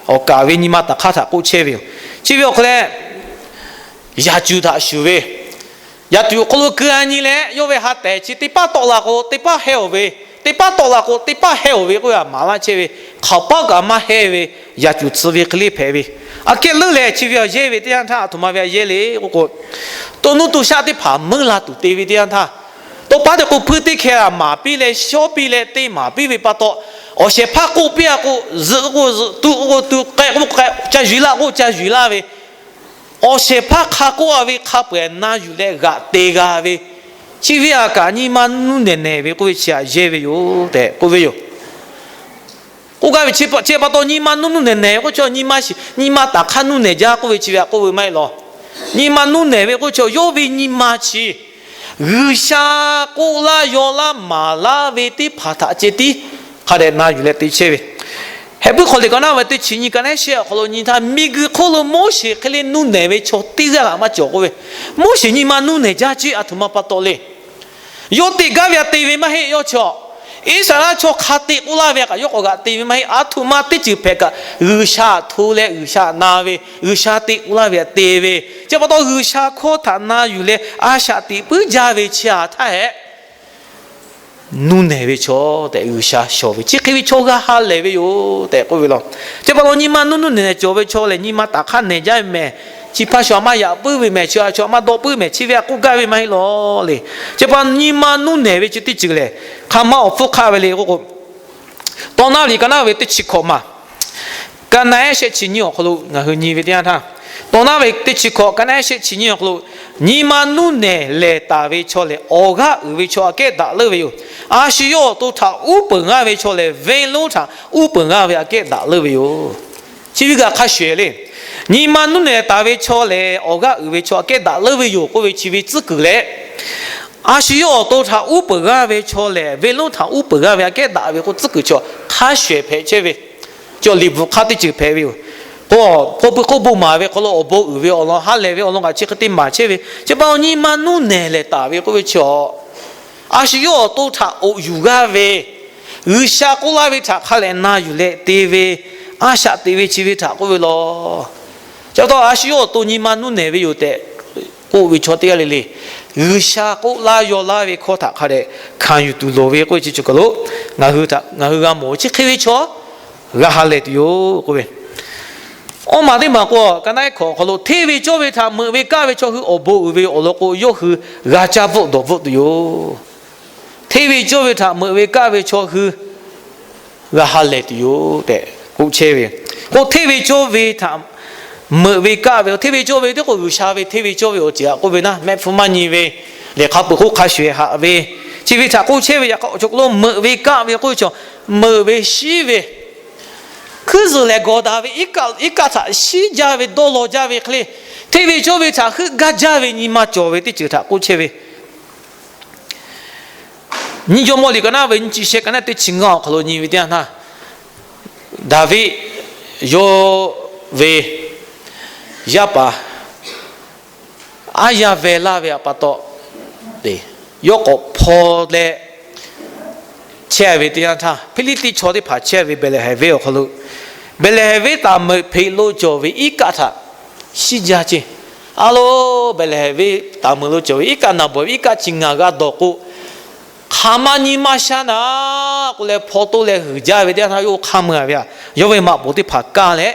awˬ kaˍ ve nyi ma taˍ hk'aˇ htaꞈ k'oˆ chehˇ ve yoˬ. Chi ve awˬ hk'aw leh, yaꞈ cuˬ htaꞈ shuˍ ve, yaꞈ cuˬ awˬ hk'aw lo keu a nyi leh yawˇ ve ha tehˬ chi teˇ paˉ tawˆ la k'o, teˇ paˉ heh-oˬ ve, teˇ paˉ tawˆ la k'o, teˇ paˉ heh-oˬ ve k'oˆ ve htaꞈ maˍ laˇ chehˇ ve, hk'aoˍ paˉ kaꞈ maˇ heh ve, yaꞈ cuˬ tcuh ve hk'e le hpehꞈ ve. Aꞈ kehˉ leuˉ leh chi ve awˬ yehˇ ve teˇ yanˇ htaˇ, aˬ htoꞈ ma ve awˬ yehˇ le k'oˆ k'o, to nuˇ to shaˆ teˇ hpaˍ meuˇ la tuˬ te ve teˇ yanˇ htaˇ, tawˇ paˉ teˇ k'o hpuiˇ teˇ hkeh maˍ piˇ leh shawˉ piˇ leh te maˍ piˇ ve pa taw, awˬ shehˍ hpaˇ k'oˆ piˇ-a k'o, zuhꞈ k'o zuhꞈ, tuꞈ k'o tuꞈ, k'ehꞈ k'o k'ehꞈ, ca yuˬ laˇ k'o ca yuˬ laˇ ve, awˬ shehˍ hpaˇ hk'a k'oˆ-a ve hk'a peu-eˬ na yuˬ leh g'aꞈ te g'a ve, chi ve aꞈ kaꞈ nyi ma nuˇ nehˬ nehˬ ve k'oˆ ve chi htaꞈ yehˇ ve yoˬ tehꞈ k'oˆ ve yoˬ. K'oˆ gaˇ ve chi pa taw nyi ma nuˇ nuˇ nehˬ nehˬ ve k'oˆ chi, nyi ma shiˍ nyi ma taˍ hk'aˇ nuˇ nehˬ jaˇ k'oˆ ve chi ve htaꞈ k'oˆ ve maˇ heˆ law. Nyi ma nuˇ nehˬ ve k'oˆ chi yawˇ ve nyi ma chi G'uiˬsha k'oˆ laˇ yaw laˇ maˍ laˇ ve teˇ hpaˍ htaꞈ ceh tiˉ hk'a dehꞈ na yuˬ leh te chehˇ ve. Hehꞈ puiˉ hk'aw liꞈ ka naˉ ve teˇ chi nyi ka naˉ shehˆ awˬ hk'aw lo nyi htaˇ, miˬguiˬ hk'oˆ lo Moˉseˍ hk'e le nuˇ nehˬ ve chaw teˇ g'aˇ kaꞈ maˇ cawˬ k'oˆ ve, Moˉseˍ nyi ma nuˇ nehˬ jaˇ ceˇ. Aˬ htoꞈ ma pa taw le. Yawˇ te gaˇ ve htaꞈ te ve maˇ heˆ. Yawˇ chi Iˉsaˍreˍlaˆ chaw hk'a te k'oˆ laˇ ve htaꞈ kaꞈ yawˇ k'awꞈ g'aꞈ te ve maˇ heˆ. Aˬ htoꞈ ma teˇ ceuˬ hpehꞈ kaꞈ G'uiˬsha htaꞈ hto leh G'uiˬsha htaꞈ na ve, G'uiˬsha te k'oˆ laˇ ve htaꞈ te ve, chi pa taw G'uiˬsha hkawˇ htaꞈ na yuˬ leh a shaꞈ teꞈ puiˉ jaˇ ve chi htaꞈ htaˇ hehꞈ nuˇ nehˬ ve chaw tehꞈ G'uiˬsha shawˍ ve, chi hk'e ve chaw g'a ha lehˬ ve yoˬ tehꞈ k'oˆ ve law. Chi pa taw nyi ma nuˇ nuˇ nehˬ nehˬ cawˬ ve chaw lehˬ, nyi ma taˍ hk'aˇ nehˬ jaˇ ve mehˬ. Chi hpaˇ shu a maˇ yaꞈ puiˉ ve mehˬ, shu a shu a maˇ dawˆ puiˉ mehˬ, chi ve htaꞈ k'oˆ gaˇ ve maˇ heˆ law le. Chi pa nyi ma nuˇ nehˬ ve chi teˇ ceuˬ lehˬ, hk'aˬ ma awˬ hpfuhˇ hk'aˆ ve le k'oˆ k'o, Tawˇ naˉ ve liꞈ ka naˉ ve teˇ chi hkawꞈ ma, ka naˉ ehˉ shehˆ chi nyiˇ awˬ hk'aw lo ngaˬ hui nyi ve teˇ yanˇ htaˇ, Tawˇ naˉ ve teˇ chi hkawꞈ ka naˉ ehˉ shehˆ chi nyiˇ awˬ hk'aw lo, nyi ma nuˇ nehˬ lehˬ taˍ ve chaw lehˬ, awˬ g'aˇ uiˍ ve chaw aꞈ kehˉ daꞈ leuˉ ve yoˬ. A shu yawˇ awˬ to htaꞈ uˉ peunˍ g'aˇ ve chaw lehˬ, venˇ lonˉ htaꞈ uˉ peunˍ g'aˇ ve aꞈ kehˉ daꞈ leuˉ ve yoˬ. Chi ve g'a hk'a shuˍ ehˍ le. Nyi ma nuˇ nehˬ taˍ ve chaw lehˬ, awˬ g'aˇ uiˍ ve chaw aꞈ kehˉ daꞈ leuˉ ve yoˬ k'oˆ ve chi ve tcuhˉ kuiˬ leh, a shu yawˇ awˬ to htaꞈ uˉ peunˍ g'aˇ ve chaw lehˬ, venˇ lonˉ htaꞈ uˉ peunˍ g'aˇ ve aꞈ kehˉ daꞈ ve k'o, tcuhˉ kuiˬ chaw hk'a shuˍ ehˍ hpehꞈ chehˇ ve, chaw liꞈ bvuhꞈ hk'aˇ teˇ ceuˬ hpehꞈ ve yoˬ. K'o, k'oˆ pui k'oˆ bon maˍ ve hk'aw lo awˬ bon uiˍ ve awˬ lawn, ha lehˬ ve awˬ lawn kaꞈ chi hk'e te maˍ chehˇ ve. Chi pa taw nyi ma nuˇ nehˬ lehˬ taˍ ve k'oˆ ve chi a, a shu yawˇ awˬ to htaꞈ oꞈ yuˬ g'aˇ ve, G'uiˬsha k'oˆ laˇ ve htaꞈ hk'a lehˬ na yuˬ leh te ve, a shaꞈ teꞈ ve chi ve htaꞈ k'oˆ ve law. Chi pa taw a shu yawˇ awˬ to nyi ma nuˇ nehˬ ve yoˬ tehꞈ k'oˆ ve chaw teˇ g'aˇ le le, G'uiˬsha k'oˆ laˇ yaw laˇ ve hkawˇ htaꞈ hk'a dehꞈ hkanˍ yuˬ tuˬ loˍ ve k'oˆ ve chi ceuˬ kaˬ lo ngaˬ hui htaꞈ ngaˬ hui g'a mawˬ ve chi hk'e ve chaw g'a ha lehˬ tuˬ yoˬ k'oˆ ve. Awˇ maˬ teˇ maˬ k'o, ka naˉ ehˉ hkawꞈ awˬ hk'aw lo hteˇ ve cawˇ ve htaꞈ meuꞈ ve kaˆ ve chaw hui awˬ bon uiˍ ve awˬ lawn k'o, yawˇ hui g'a caˇ bvuhˆ dawˬ bvuhˆ tuˬ yoˬ. Hteˇ ve cawˇ ve htaꞈ meuꞈ ve kaˆ ve chaw hui g'a ha lehˬ tuˬ yoˬ tehꞈ k'oˆ chehˇ ve. K'o hteˇ ve cawˇ ve htaꞈ meuꞈ ve kaˆ ve, hteˇ ve cawˇ ve teˇ k'o G'uiˬsha ve hteˇ ve cawˇ ve awˬ ceuˬ htaꞈ k'oˆ ve naˉ, mehˆ hpfuh maˇ nyi ve, lehˬ hk'a peuˬ hk'oˆ hk'a shuˍ ehˍ haꞈ ve, chi ve htaꞈ k'oˆ chehˇ ve. Yaꞈ hk'aˇ awˬ cawˬ k'o lo meuꞈ ve kaˆ ve k'oˆ ve chaw, meuꞈ ve shiˉ ve, hkuiˉ zuhˬ lehˬ gawˬ daꞈ ve iˉ kaˆ htaꞈ shiˉ jaˇ ve dawˇ law jaˇ ve hk'e le, hteˇ ve cawˇ ve htaꞈ heuˆ gaˇ jaˇ ve nyi ma cawˬ ve teˇ ceuˬ htaꞈ k'oˆ chehˇ ve. Nyiˇ Jawˇmawˇ liꞈ ka naˉ ve nyiˇ chi shehˆ ka naˉ teˇ chi ngaˇ awˬ hk'aw lo nyi ve teˇ yanˇ htaˇ, Daˍviˆ yawˇ ve yaˇ paˍ aˉ yaˇ veh laˇ ve pa taw, yawˇ k'awꞈ hpaw leh chehˇ ve teˇ yanˇ htaˇ, Hpiˇliˇtiˆ chaw teˇ hpaˍ chehˇ ve Behˍlehˍhehnˍ venˇ awˬ hk'aw lo, Behˍlehˍhehnˍ venˇ taˍ meuꞈ hpeꞈ lo cawˬ ve iˉ kaˆ htaꞈ shiˉ jaˇ ceˇ. A lo, Behˍlehˍhehnˍ venˇ taˍ meuꞈ lo cawˬ ve iˉ kaˆ naˍ bawˬ ve iˉ kaˆ chi ngaˬ g'a dawˬ k'o, hk'aˬ ma nyi ma sha naˍ k'oˆ leh hpaw toˆ leh g'uiˬ jaˇ ve teˇ yanˇ htaˇ yawˇ hk'aˇ meuˇ a ve a, yawˇ ve maꞈ poˍ teˇ hpaˍ kaˇ leh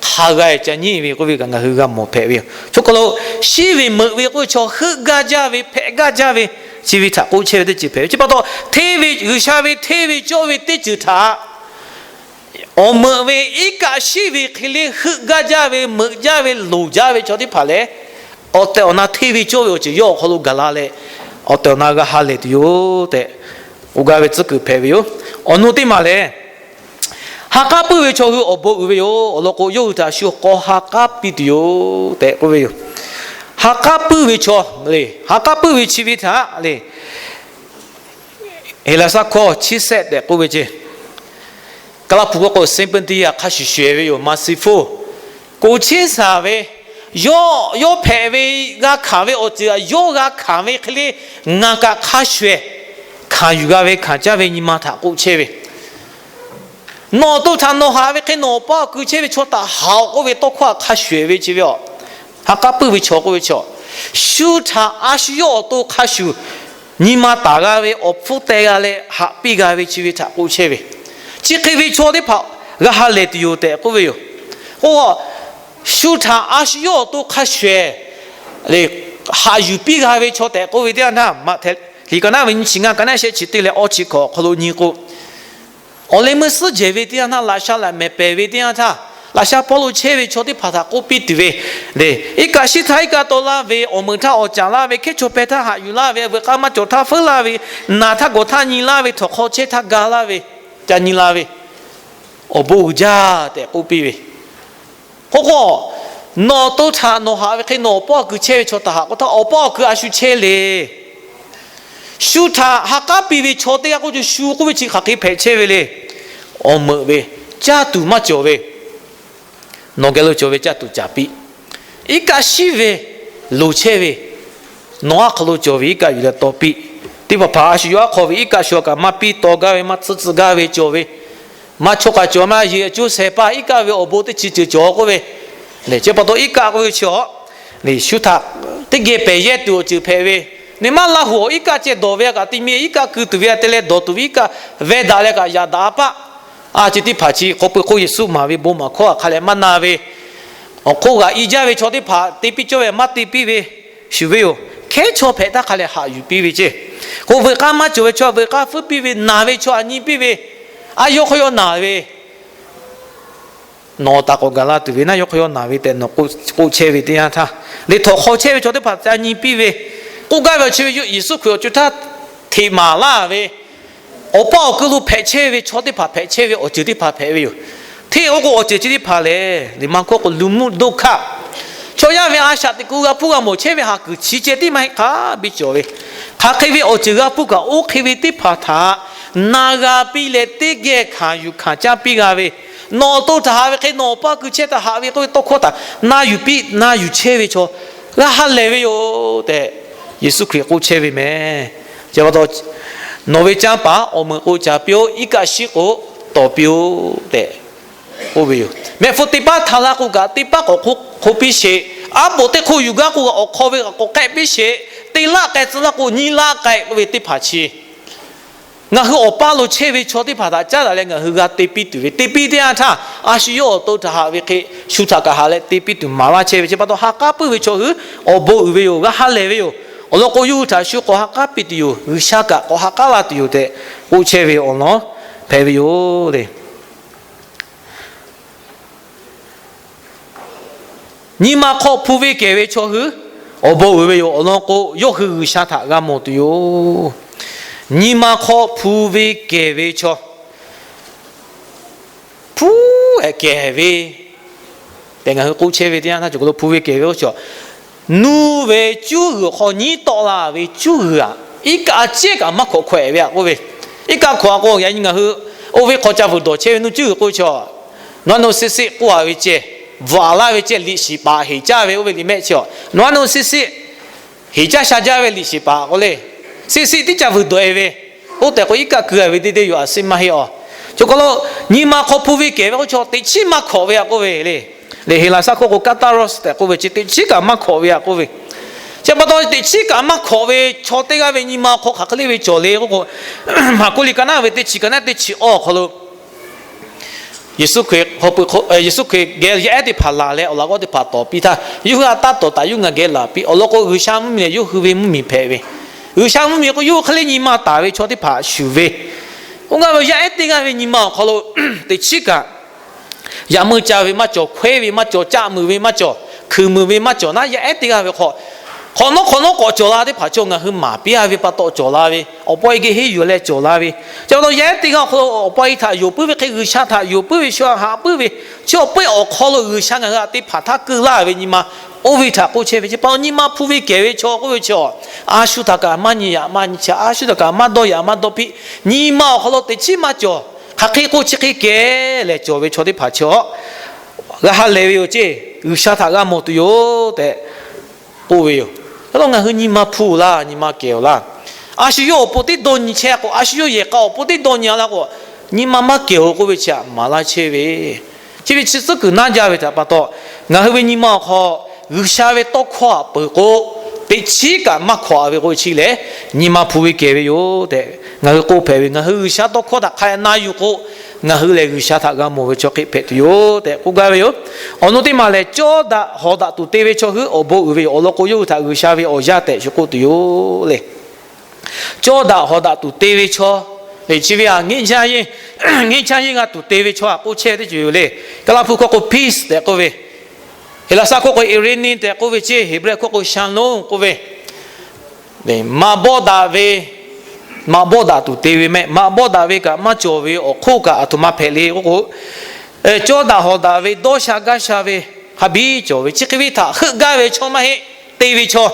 hk'a g'a ca nyi ve k'oˆ ve kaꞈ ngaˬ hui g'a mawˬ hpehꞈ ve yoˬ. Chaw hk'aw lo shiˉ ve meuꞈ ve k'oˆ ve chaw heuˆ gaˇ jaˇ ve hpehꞈ gaˇ jaˇ ve, chi ve htaꞈ k'oˆ chehˇ ve teˇ ceuˬ hpehꞈ ve. Chi pa taw hteˇ ve G'uiˬsha ve hteˇ ve cawˇ ve teˇ ceuˬ htaꞈ awˬ meuꞈ ve iˉ kaˆ shiˉ ve hk'e le heuˆ gaˇ jaˇ ve, meuꞈ jaˇ ve, loˍ jaˇ ve chaw teˇ hpaˍ lehˬ, awˬ tehˬ awˬ na hteˇ ve cawˇ ve awˬ ceuˬ yawˇ awˬ hk'aw lo gaˬ la leh, awˬ tehˬ awˬ na g'a ha lehˬ tuˬ yoˬ tehꞈ k'oˆ gaˇ ve tcuhˉ kuiˬ hpehꞈ ve yoˬ. Awˬ nu teˇ maˬ lehˬ, ha k'aˉ puiˉ ve chaw hui awˬ bon uiˍ ve yoˬ. Awˬ lawn k'o, yawˇ hui htaꞈ shu k'awꞈ ha k'aˉ piˇ tuˬ yoˬ tehꞈ k'oˆ ve yoˬ. Ha k'aˉ puiˉ ve chaw le, ha k'aˉ puiˉ ve chi ve htaꞈ le, Heˍlaˍsaˆ hkawˇ chi sehˆ tehꞈ k'oˆ ve ceˇ. Kaˍlaˍ hpu k'o sympathy hk'a shuˍ shuˍ ve yoˬ, merciful. Koˍ cheˇ shaˍ ve, yawˇ, yawˇ hpehꞈ ve, g'a hkanˍ ve awˬ ceuˬ htaꞈ yawˇ g'a hkanˍ ve hk'e le, ngaˬ kaꞈ hk'a shuˍ hkanˍ yuˬ g'a ve hkanˍ caˇ ve nyi ma htaꞈ k'oˆ chehˇ ve. Nawˬ awˬ to htaꞈ nawˬ haꞈ ve hk'e nawˬ awˬ paˇ awˬ kui chehˇ ve chaw htaꞈ haꞈ-oˬ k'oˆ ve tawˇ hkawˇ hk'a shuˍ-ehˍ ve chi ve a, ha k'aˉ puiˉ ve chaw k'oˆ ve chi a, shu htaꞈ a shu yawˇ awˬ to hk'a shuˍ nyi ma taˍ g'a ve awˬ hpfuhˇ teh g'a leh haꞈ piˇ g'a ve chi ve htaꞈ k'oˆ chehˇ ve. Chi hk'e ve chaw teˇ hpaˍ g'a ha lehˬ tuˬ yoˬ tehꞈ k'oˆ ve yoˬ. K'o, shu htaꞈ a shu yawˇ awˬ to hk'a shuˍ-ehˍ le, haꞈ yuˬ piˇ g'a ve chaw tehꞈ k'oˆ ve teˇ yanˇ htaˇ, Maꞈhtehˍ liꞈ ka naˉ ve nyiˇ chi ngaˇ, ka naˉ shehˆ chi teˇ leh awˇ chi hkawꞈ awˬ hk'aw lo nyi k'o, awˬ leh meuˇ suhˉ jehˬ ve teˇ yanˇ htaˇ, laꞈ sha laꞈ mehˍ pehˍ ve teˇ yanˇ htaˇ, laꞈ sha Pawˇluꞈ chehˇ ve chaw teˇ hpaˍ htaꞈ k'oˆ piˇ tuˬ ve le, iˉ kaˆ shiˉ htaˇ iˉ kaˆ taw laˇ ve, awˬ meuꞈ htaˇ awˬ caˍ laˇ ve, hkehˉ chaw hpeh htaˇ haꞈ yuˬ laˇ ve, veuꞈ k'aˇ maˇ cawˬ htaˇ feuˉ laˇ ve, naˬ htaˇ gawˬ htaˇ nyi laˇ ve, htawnˍ hk'aw chehˇ htaˇ ga laˇ ve, ca nyi la ve, awˬ bon uiˍ jaˇ tehꞈ k'oˆ piˇ ve. K'o k'o, nawˬ awˬ to htaꞈ nawˬ haꞈ ve hk'e nawˬ awˬ paˇ awˬ kui chehˇ ve chaw htaꞈ haꞈ k'o htaˇ, awˬ paˇ awˬ kui a shu chehˇ le. Shu htaꞈ ha k'aˉ piˇ ve chaw teˇ g'aˇ k'oˆ ve, shu k'oˆ ve chi hk'aˬ hk'e hpehꞈ chehˇ ve le. Awˬ meuꞈ ve, caˇ tuˬ maˇ cawˬ ve, nawˬ geh lo cawˬ ve caˇ tuˬ caˍ piˇ. Iˉ kaˆ shiˉ ve, loˍ chehˇ ve, nawˬ aˉ hk'aw lo cawˬ ve iˉ kaˆ yuˬ leh taw piˇ. Teˇ hpaˍ hpaˍ a shu yawˇ aˉ hk'aw ve iˉ kaˆ shu a kaꞈ maˇ piˇ taw gaˇ ve, maˇ tcuhˉ tcuhˆ gaˇ ve cawˬ ve, maˇ chawˇ kaꞈ cawˬ maˇ yeˬ, cuˇ shehˍ hpaˇ iˉ kaˆ ve awˬ bon teˇ chi ceuˬ cawˬ k'oˆ ve. Chi pa taw iˉ kaˆ k'oˆ ve chi a, shu htaꞈ teˇ geh pehˬ yehˇ tuˬ awˬ ceuˬ hpehꞈ ve. Nyi maˇ Laˇ huˍ awˬ iˉ kaˆ ceh dawˬ ve a kaꞈ, teˇ miˇ iˉ kaˆ keu tuˬ ve a te leh dawˬ tuˬ ve iˉ kaˆ veh daꞈ leh kaꞈ yaꞈ daꞈ a paˆ. A chi teˇ hpaˍ chi hk'aw pui hk'oˆ Yeˍsuˆ maˍ ve bon maˍ hkawˇ htaꞈ hk'a leh maˇ na ve, awˬ hk'oˆ g'aꞈ i jaˇ ve chaw teˇ hpaˍ te piˇ cawˇ ve maˇ te piˇ ve, shuˍ ve yoˬ. Hkehˉ chaw hpehꞈ htaˇ hk'a leh haꞈ yuˬ piˇ ve ceˇ. K'o, veuꞈ k'aˇ maˇ cawˬ ve chaw veuꞈ k'aˇ feuˉ piˇ ve, naˬ ve chaw htaꞈ nyi piˇ ve, a yawˇ hk'aw yawˇ naˬ ve, nawˬ taˍ k'awꞈ gaˬ la tuˬ ve naˉ, yawˇ hk'aw yawˇ naˬ ve tehꞈ nawˬ k'oˆ chehˇ ve teˇ yanˇ htaˇ, liꞈ htawnˍ hk'aw chehˇ ve chaw teˇ hpaˍ ca nyi piˇ ve, k'oˆ gaˇ ve awˬ chi ve Yeˍsuˆ Hkriꞈ awˬ co htaˇ hteꞈ maˍ laˇ ve, awˬ paˇ awˬ kui lo hpehꞈ chehˇ ve chaw teˇ hpaˍ hpehꞈ chehˇ ve awˬ ceuˬ teˇ hpaˍ hpehꞈ ve yoˬ. Hteˇ k'o k'o, awˬ ceuˬ chi teˇ hpaˍ lehˬ, liꞈ maˇ hkawˇ k'o, luˬ mvuhˇ doˇ hkaˆ, chaw yaˇ ve a shaꞈ teꞈ ku g'a hpuˇ g'a mawˬ chehˇ ve ha kuiˬ chi ceh tiˉ maˇ heˆ hk'a biˇ cawˬ ve, hk'aˬ hk'e ve awˬ ceuˬ g'a hpuˇ kaꞈ oˇ hk'e ve teˇ hpaˍ htaꞈ na g'a piˇ leh teˇ geh hkanˍ yuˬ hkanˍ caˇ piˇ g'a ve, nawˬ awˬ to htaꞈ haꞈ ve hk'e nawˬ awˬ paˇ awˬ kui chehˇ htaꞈ haꞈ ve k'oˆ ve tawˇ hkawˇ htaꞈ na yuˬ piˇ na yuˬ chehˇ ve chaw g'a ha lehˬ ve yoˬ tehꞈ Yeˍsuˆ Hkriꞈ k'oˆ chehˇ ve meh. Chi pa taw, nawˬ ve canˇ paˍ awˬ meuꞈ k'o caˍ piˇ-oˆ, iˉ kaˆ shiˉ k'o tawˍ piˇ-oˆ tehꞈ k'oˆ ve yoˬ. Mehˆ hpfuh teˇ paˉ htaꞈ la k'o kaꞈ, teˇ paˉ k'awꞈ hk'oˆ piˇ sheˍ. Aˉ poꞈ teˇ hk'oˆ yuˬ gaˇ k'o, awˬ hk'aw ve k'awꞈ k'ehˆ piˇ sheˍ. Te laˇ k'ai tcuh laˇ k'o, nyi laˇ k'ai k'oˆ ve teˇ hpaˍ chi, ngaˬ hui awˬ paˇ lo chehˇ ve chaw teˇ hpaˍ htaꞈ caˉ daꞈ leh ngaˬ hui g'a te piˇ tuˬ ve, te piˇ teˇ yanˇ htaˇ, a shu yawˇ awˬ to htaꞈ haꞈ ve hk'e, shu htaꞈ kaꞈ haꞈ leh te piˇ tuˬ maˍ laˇ chehˇ ve chi pa taw, ha k'aˉ puiˉ ve chaw hui awˬ bon uiˍ ve yoˬ, g'a ha lehˬ ve yoˬ. Awˬ lawn k'o, yawˇ hui htaꞈ shu k'awꞈ ha k'aˉ piˇ tuˬ yoˬ, G'uiˬsha kaꞈ k'awꞈ ha k'aˉ la tuˬ yoˬ tehꞈ k'oˆ chehˇ ve awˬ lawn hpehꞈ ve yoˬ le. Nyi ma hk'aw hpu ve kehˬ ve chaw hui awˬ bon uiˍ ve yoˬ. Awˬ lawn k'o, yawˇ hui G'uiˬsha htaꞈ g'a mawˬ tuˬ yoˬ. Nyi ma hk'aw hpu ve kehˬ ve chaw, hpu ehˍ kehˬ ve tehꞈ ngaˬ hui k'oˆ chehˇ ve teˇ yanˇ htaˇ, cawˬ k'o lo hpu ve kehˬ ve k'o, nuˇ ve cuˉ g'uiˬ hk'aw nyiˉ tawˆ la ve cuˉ g'uiˬ aꞈ, iˉ kaˆ cehˉ kaꞈ maˇ hkawꞈ hkawehꞈ ve aꞈ k'oˆ ve, iˉ kaˆ hkawꞈ a k'o, yaꞈ nyi ngaˬ hui oˇ ve hk'aw ca vuiˬ dawˬ chehˇ ve nuˇ cuˉ g'uiˬ k'oˆ ve chi, naw nu siˆ siˆ k'oˆ a ve ceh, bvuhꞈ laˇ ve ceh, liꞈ shiˍ paˍ heˍ caˇ ve oˇ ve liꞈ mehˆ chi, naw nu siˆ siˆ heˍ caˇ sha jaˇ ve liꞈ shiˍ paˍ k'oˆ le. Siˆ siˆ tiˉ ca vuiˬ dawˬ e ve, oˇ tehꞈ k'o iˉ kaˆ keu a ve deˇ deˇ yoˬ, a siˆ maˇ heˆ a. Cawˬ k'o lo, nyi ma hk'aw hpu ve kehˬ ve k'oˆ ve chaw teˇ chiˉ maˇ hkawꞈ ve aꞈ k'oˆ ve le. Liꞈ Heˍlaˍsaˆ hkawˇ k'o kaˍtaˍroˆ tehꞈ k'oˆ ve chi teˇ chiˉ kaꞈ maˇ hkawꞈ ve aꞈ k'oˆ ve. Chi pa taw, teˇ chiˉ kaꞈ maˇ hkawꞈ ve chaw teˇ g'aˇ ve nyi ma awˬ hk'aw hk'aˬ hk'e le ve cawˬ le k'oˆ k'o, Maˍkuˆ liꞈ ka naˉ ve teˇ chi ka naˉ teˇ chi awˇ awˬ hk'aw lo Yeˍsuˆ Hkriꞈ geh yaˇ ehˉ teˇ hpaˍ laˬ leh, awˬ laꞈ g'awˇ teˇ hpaˍ tawˍ piˇ htaˇ, yawˇ hui a taˇ tawˍ taˍ yawˇ ngaˬ geh laˬ piˇ. Awˬ lawn k'o, G'uiˬsha mvuhˇmiˬ lehˬ yawˇ hui ve mvuhˇmiˬ hpehꞈ ve, G'uiˬsha mvuhˇmiˬ k'o yawˇ hui hk'e le nyi ma taˍ ve chaw teˇ hpaˍ shuˍ ve, oˇ g'aˇ ve yaˇ ehˉ teˇ g'aˇ ve nyi ma awˬ hk'aw lo teˇ chiˉ kaꞈ yaꞈ meuˇ ca ve maˇ cawˬ, hkawehˇ ve maˇ cawˬ, caˆ muiˬ ve maˇ cawˬ, hkui muiˬ ve maˇ cawˬ naˉ, yaˇ ehˉ teˇ g'aˇ ve hk'aw, hk'awꞈ nawˉ hk'awꞈ nawˉ k'awꞈ cawˬ la teˇ hpaˍ chaw ngaˬ hui maˍ piˇ a ve pa taw cawˬ la ve, awˬ pa e geh henˇ yuˬ leh cawˬ la ve. Chi pa taw yaˇ ehˉ teˇ g'aˇ awˬ hk'aw lo awˬ pa e htaꞈ yonˍ puiˉ ve hk'e, G'uiˬsha htaꞈ yonˍ puiˉ ve, shu haꞈ puiˉ ve, chi awˬ pa e awˬ hk'aw lo G'uiˬsha ngaˬ hui htaꞈ teˇ hpaˍ htaˇ keu laˇ ve nyi ma, oˇ ve htaꞈ k'oˆ chehˇ ve. Chi pa taw nyi ma hpu ve kehˬ ve chaw k'oˆ ve chi, a shu htaꞈ kaꞈ maˇ nyi yaꞈ maˇ nyi chaꞈ, a shu htaꞈ kaꞈ maˇ dawˇ yaꞈ maˇ dawˇ piˇ, nyi ma awˬ hk'aw lo teˇ chiˉ maˇ cawˬ, hk'aˬ hk'e k'oˆ chi hk'e kehˬ leh cawˬ ve chaw teˇ hpaˍ chi a g'a ha lehˬ ve yoˬ ceˇ. G'uiˬsha htaꞈ g'a mawˬ tuˬ yoˬ tehꞈ k'oˆ ve yoˬ. Aˬ lawn ngaˬ hui nyi ma hpu laˇ, nyi ma kehˬ-oˬ laˇ. A shu yawˇ awˬ pon teˇ dawˇ nyi chehˇ k'o, a shu yawˇ yehˬ k'a awˬ pon teˇ dawˇ nyi a laˇ k'o, Nyi ma maˇ kehˬ-oˬ k'oˆ ve chi htaꞈ maˍ laˇ chehˇ ve, chi ve chi tcuhˉ kuiˬ naˇ jaˇ ve htaꞈ pa taw, ngaˬ hui ve nyi ma awˬ hk'aw G'uiˬsha ve tawˇ hkawˇ htaꞈ peuˬ k'o, teꞈ chiˉ kaꞈ maˇ hkawꞈ ve k'oˆ ve chi lehˬ, nyi ma hpu ve kehˬ ve yoˬ tehꞈ ngaˬ hui k'oˆ hpehꞈ ve. Ngaˬ hui G'uiˬsha tawˇ hkawˇ htaꞈ hk'a dehꞈ na yuˬ k'o, ngaˬ hui lehˬ G'uiˬsha htaꞈ g'a mawˬ ve chaw hk'e hpehꞈ tuˬ yoˬ tehꞈ k'oˆ gaˇ ve yoˬ. Awˬ nu teˇ maˬ lehˬ, cawˇ daꞈ hawˍ daꞈ tuˬ te ve chaw hui awˬ bon uiˍ ve yoˬ. Awˬ lawn k'o, yawˇ hui htaꞈ G'uiˬsha ve awˬ yaˇ tehꞈ shu k'oˆ tuˬ yoˬ le. Cawˇ daꞈ hawˍ daꞈ tuˬ te ve chaw, chi ve htaꞈ ngaˇ chaˇ yeˇ g'a tuˬ te ve chaw htaꞈ k'oˆ chehˇ ve teˇ ceuˬ yoˬ le. Kaˍlaˍhpu hkawˇ k'o peace tehꞈ k'oˆ ve, Heˍlaˍsaˆ hkawˇ k'o eirene tehꞈ k'oˆ ve, chi Heˍbrehˇ hkawˇ k'o shalom k'oˆ ve, maꞈ bawˆ daꞈ ve, maꞈ bawˆ daꞈ tuˬ te ve mehˆ. Maꞈ bawˆ daꞈ ve kaꞈ maˇ cawˬ ve awˬ hk'oˆ kaꞈ aˬ htoꞈ ma hpehꞈ le k'oˆ k'o, cawˇ daꞈ hawˍ daꞈ ve dawˇ sha gaˇ sha ve hk'a biˇ cawˬ ve, chi hk'e ve htaꞈ heuˆ gaˇ ve chaw maˇ heˆ, te ve chaw.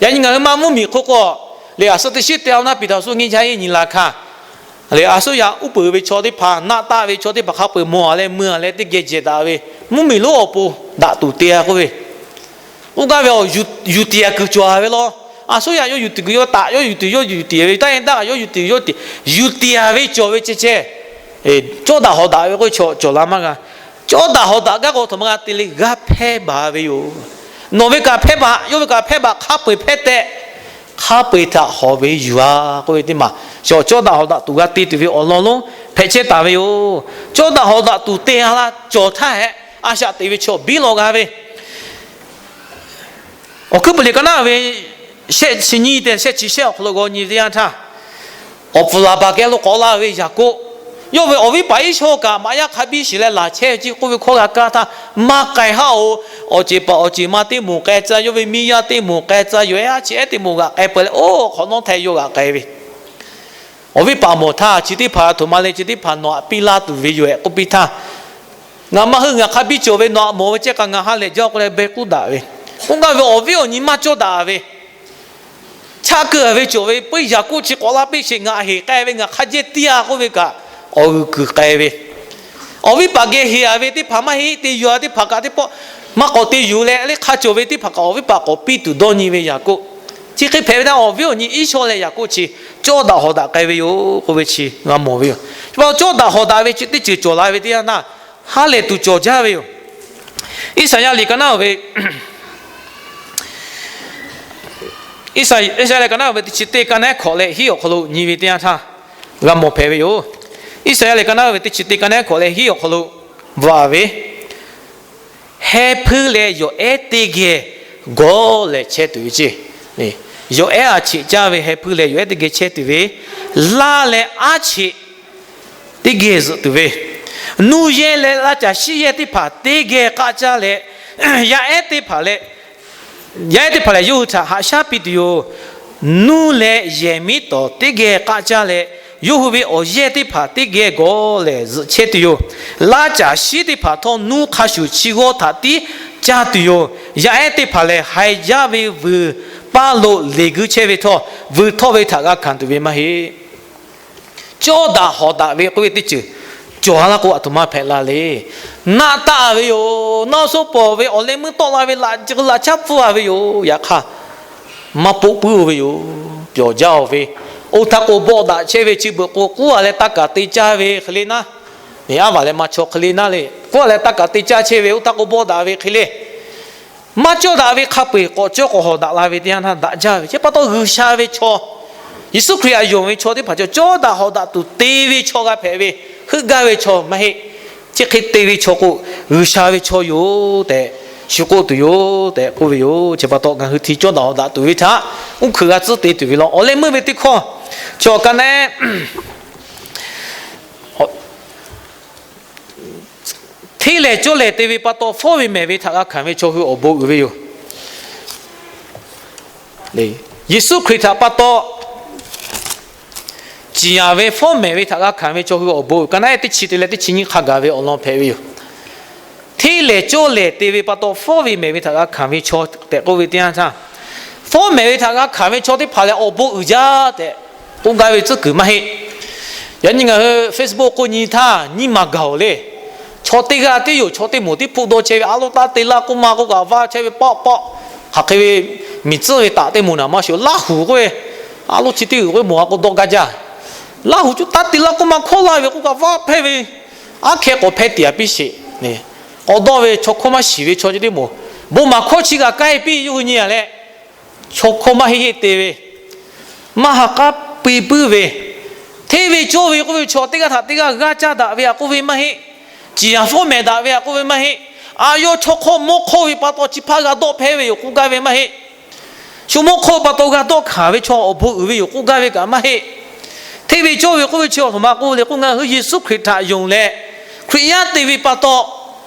Yaꞈ nyi ngaˬ hui ma mvuhˇmiˬ hk'oˆ k'o, le a suˉ teˇ shiˉ te a naˇ piˍ htaꞈ suh nyi cha yeˇ nyi la hkanˇ, le a suˉ yaꞈ uˉ peunˍ ve chaw teˇ hpaˍ, naˆ taˆ ve chaw teˇ hpaˍ hk'a peu-eˬ mawˬ a leh mui a leh teˇ geh jehˬ daꞈ ve, mvuhˇmiˬ lonˉ awˬ pon daꞈ tuˬ te a k'oˆ ve, k'oˆ gaˇ ve, yuˬ tiˍ a kuiˬ cawˬ a ve law. A suˉ yaꞈ yawˇ yuˬ tiˍ kuiˬ yawˇ taꞈ, yawˇ yuˬ tiˍ yawˇ tiˍ, yawˇ tiˍ a ve taˇ e daˇ, yawˇ yuˬ tiˍ yawˇ tiˍ, yuˬ tiˍ a ve cawˬ ve ceh ceh, cawˇ daꞈ hawˍ daꞈ ve k'oˆ ve chaw cawˬ la maˇ g'a. Cawˇ daꞈ hawˍ daꞈ gaˇ k'o, aˬ htoꞈ ma g'a te le, g'a hpehˇ baˬ ve yoˬ. Nawˬ ve kaꞈ hpehˇ baˬ, yawˇ ve kaꞈ hpehˇ baˬ, hk'a peu-eˬ hpehˇ tehꞈ, hk'a peu-eˬ htaꞈ hawˍ ve yuˬ a k'oˆ ve teˇ maˬ, cawˇ daꞈ hawˍ daꞈ tuˬ g'a te tuˬ ve awˬ lawn lonˉ hpehꞈ chehˇ taˍ ve yoˬ. Cawˇ daꞈ hawˍ daꞈ tuˬ te a laˇ cawˬ htaˇ hehꞈ, a shaꞈ teꞈ ve chaw biˇ lawꞈ g'a ve, Awˬ hkuiˉ puiˍ liꞈ ka naˉ ve shehˆ chi nyiˇ tehꞈ shehˆ chi shehˆ awˬ hk'aw lo g'aw nyi ve teˇ yanˇ htaˇ, awˬ pfuhˍ laˬ baˬ kehˬ lo k'awꞈ la ve Yaˍkoˆ, yawˇ ve awˬ viˉ paˍ Iˉsawˇ kaꞈ maꞈ yaˇ hk'a biˇ shiˍ leh laˬ chehˇ ve ceˇ k'oˆ ve hkawˇ g'a kaˇ htaˇ, maˇ k'ai haˉ-oˬ. Awˬ ceˬ paˍ awˬ ceˬ ma teˇ moˍ k'ai tcuh, yawˇ ve miˇ yaˇ teˇ moˍ k'ai tcuh, yawˬ ehˉ aˉ chi ehˉ teˇ moˍ g'aꞈ k'ai peuˬ leh, oˇ hk'awꞈ nawˉ htaiˍ yawˇ g'aꞈ k'ai ve. Awˬ viˉ paˍ mawˬ htaˇ, chi teˇ hpaˍ aˬ htoꞈ ma le, chi teˇ hpaˍ nawˬ htaꞈ piˇ laˇ tuˬ ve yoˬ ehˍ k'oˆ piˇ htaˇ, ngaˬ maˇ hui ngaˬ hk'a biˇ cawˬ ve, nawˬ htaꞈ mawˬ ve ceh kaꞈ ngaˬ ha lehˬ jaˇ k'oˆ leh beh k'uˉ daꞈ ve. K'oˆ gaˇ ve awˬ viˉ awˬ nyi maˇ cawˇ daꞈ ve, chaˆ keu a ve cawˬ ve, puiˉ Yaˍkoˆ chi k'awꞈ laˇ piˇ sheˍ, ngaˬ heˍ k'ai ve, ngaˬ hk'a jehˇ tiˇ a k'oˆ ve kaꞈ, awˬ g'uiˬ kuiˬ k'ai ve. Awˬ viˉ paˍ geh heˍ a ve teˇ hpaˍ maˇ heˆ, te yuˬ a teˇ hpaˍ kaꞈ teˇ pawˆ maˇ k'awꞈ te yuˬ leh, leh hk'a cawˬ ve teˇ hpaˍ kaꞈ awˬ viˉ paˍ k'awꞈ piˇ tuˬ dawˇ nyi ve Yaˍkoˆ. Chi hk'e hpehꞈ ve htaˇ, awˬ viˉ awˬ nyi Iˉsawˇ leh Yaˍkoˆ chi cawˇ daꞈ hawˍ daꞈ k'ai ve yoˬ k'oˆ ve chi g'a mawˬ ve yoˬ. Chi pa taw cawˇ daꞈ hawˍ daꞈ ve chi teˇ ceuˬ cawˬ la ve teˇ yanˇ htaˇ, ha lehˬ tuˬ cawˬ jaˇ ve yoˬ. Iˉsaˍyaˆ liꞈ ka naˉ ve Iˉsaˍ-, Iˉsaˍyaˆ liꞈ ka naˉ ve teˇ chi teˇ ka naˉ hkawꞈ leh hiˉ awˬ hk'aw lo nyi ve teˇ yanˇ htaˇ g'a mawˬ hpehꞈ ve yoˬ. Iˉsaˍyaˆ liꞈ ka naˉ ve teˇ chi teˇ ka naˉ hkawꞈ leh hiˉ awˬ hk'aw lo bvuhꞈ ve, heh hpuiˇ leh yawˬ ehˉ teˇ geh gawˇ lehˬ chehˇ tuˬ ve ceˇ. Yawˬ ehˉ a cheꞈ caˇ ve heh hpuiˇ leh yawˬ ehˉ teˇ geh chehˇ tuˬ ve, laˇ leh aˉ cheꞈ teˇ geh zuhꞈ tuˬ ve, nuˇ yehˇ leh laˇ caˬ shiˉ yehˇ teˇ hpaˍ teˇ geh k'aˆ caˇ leh, yaˇ ehˉ teˇ hpaˍ leh, yaˇ ehˉ teˇ hpaˍ lehˬ yawˇ hui htaꞈ haꞈ shaˉ piˇ tuˬ yoˬ. Nuˇ leh yehˬ miˉ tawˍ teˇ geh k'aˆ caˇ leh, yawˇ hui ve awˬ yehˇ teˇ hpaˍ teˇ geh gawˇ lehˬ zuhꞈ chehˇ tuˬ yoˬ. Laˇ caˬ shiˉ teˇ hpaˍ htawˇ nuˇ hk'a shuˍ chi g'awˇ htaꞈ tiˉ caˇ tuˬ yoˬ. Yaˇ ehˉ teˇ hpaˍ lehˬ, haiˬ jaˇ ve vuiˬ paˇ lo leˬ guiˇ chehˇ ve htawˇ, vuiˬ htawˇ ve htaꞈ g'a hkanˍ tuˬ ve maˇ heˆ. Cawˇ daꞈ hawˍ daꞈ ve k'oˆ ve teˇ ceuˬ cawˬ a laˇ k'o, aˬ htoꞈ ma hpehꞈ la le. Naˆ taˆ ve yoˬ. Naˆ suhˉ pawˍ ve awˬ leh meuˇ tawˆ la ve, laꞈ caˉ pfuhˇ a ve yoˬ. Yaꞈ hk'aˇ, maˇ poˆ puiˉ-o ve yoˬ. Pyawˬ jaˇ-oˬ ve, oˇ htaˇ k'o bawˆ daꞈ chehˇ ve chi beuꞈ k'o, k'uˉ a leh taˇ kaˍ te caˇ ve hk'e le naˉ, aˉ vaˬ leh ma chaw hk'e le naˉ le, k'uˉ a leh taˇ kaˍ te caˇ chehˇ ve oˇ htaˇ k'o bawˆ daꞈ ve hk'e le. Maˇ cawˇ daꞈ ve hk'a peu-eˬ k'awꞈ cawˇ k'awꞈ hawˍ daꞈ la ve teˇ yanˇ htaˇ daꞈ jaˇ ve. Chi pa taw G'uiˬsha ve chaw, Yeˍsuˆ Hkriꞈ htaꞈ yonˍ ve chaw teˇ hpaˍ cawˇ daꞈ hawˍ daꞈ tuˬ te ve chaw g'a hpehꞈ ve, heuˆ gaˇ ve chaw maˇ heˆ. Chi hk'e te ve chaw k'o, G'uiˬsha ve chaw yoˬ tehꞈ shu k'oˆ tuˬ yoˬ tehꞈ k'oˆ ve yoˬ. Chi pa taw ngaˬ hui hti cawˇ daꞈ hawˍ daꞈ tuˬ ve htaꞈ uˉ hkui g'a tcuhˉ te tuˬ ve law. Awˬ leh meuˇ ve teˇ hkawˇ, chaw ka naˉ hteˇ lehˬ cawˇ lehˬ te ve pa taw, fawˉ ve mehˬ ve htaꞈ g'a hkanˍ ve chaw hui awˬ bon uiˍ ve yoˬ. Yeˍsuˆ Hkriꞈ htaꞈ pa taw ciˍ yanˍ ve fawˉ mehˬ ve htaꞈ g'a hkanˍ ve chaw hui awˬ bon uiˍ. Ka naˉ teˇ chi te leh teˇ chi nyiˇ hk'a gaˬ ve awˬ lawn hpehꞈ ve yoˬ. Hteˇ lehˬ cawˇ lehˬ te ve pa taw, fawˉ ve mehˬ ve htaꞈ g'a hkanˍ ve chaw tehꞈ k'oˆ ve teˇ yanˇ htaˇ, fawˉ mehˬ ve htaꞈ g'a hkanˍ ve chaw teˇ hpaˍ lehˬ awˬ bon uiˍ jaˇ tehꞈ k'oˆ gaˇ ve tcuhˉ kuiˬ maˇ heˆ. Yaꞈ nyi ngaˬ hui Facebook k'oˆ nyi htaˇ nyiˇ maˬ gaˬ-oˬ le. Chaw teˇ g'aˇ teˇ yoˬ, chaw teˇ moˍ teˇ hpfuhˆ dawˇ chehˇ ve, a loˉ taˇ te laˇ k'oˆ ma k'oˆ kaꞈ vaˇ chehˇ ve pawˆ pawˆ. Hk'aˬ hk'e ve miˬ tcuhˉ ve taꞈ teˇ moˍ naˍ maˇ shuˍ, Laˇ huˍ k'oˆ ve, a loˉ chi teˇ g'uiˬ k'oˆ ve moˍ a k'o dawˇ gaˇ jaˇ. Laˇ huˍ cuˇ taˇ te laˇ k'oˆ maˇ hkawˇ laˇ ve k'oˆ kaꞈ vaˇ hpehˇ ve, aˉ hkeh k'awꞈ hpehˇ tiꞈ a piˇ sheˍ. K'awꞈ dawˇ ve chaw hkawˇ maˇ shiˍ ve chaw ceh tiˉ moˍ, bon maˍ hkawˇ chi g'a kaˇ e piˇ yawˇ hui nyi a leh, chaw hkawˇ maˇ heˆ heˆ te ve, maˇ ha k'aˉ piˇ puiˉ ve, hteˇ ve cawˇ ve k'oˆ ve chaw teˇ g'aˇ htaꞈ teˇ g'aˇ g'aˇ caˇ daꞈ ve a k'oˆ ve maˇ heˆ. Ciˍ yanˍ fawˉ mehˍ daꞈ ve a k'oˆ ve maˇ heˆ. A yawˇ chaw hk'awˇ mawˇ hk'awˇ ve pa taw chi hpaˇ g'a dawˆ hpehˇ ve yoˬ k'oˆ gaˇ ve maˇ heˆ. Shu mawˇ hk'awˇ pa taw g'a dawˆ hkanˍ ve chaw awˬ bon uiˍ ve yoˬ k'oˆ gaˇ ve kaꞈ maˇ heˆ. Hteˇ ve cawˇ ve k'oˆ ve chi awˬ htoꞈ ma k'oˆ le k'o, ngaˬ hui Yeˍsuˆ Hkriꞈ htaꞈ yonˍ leh Hkriꞈ yaˇ te ve pa taw,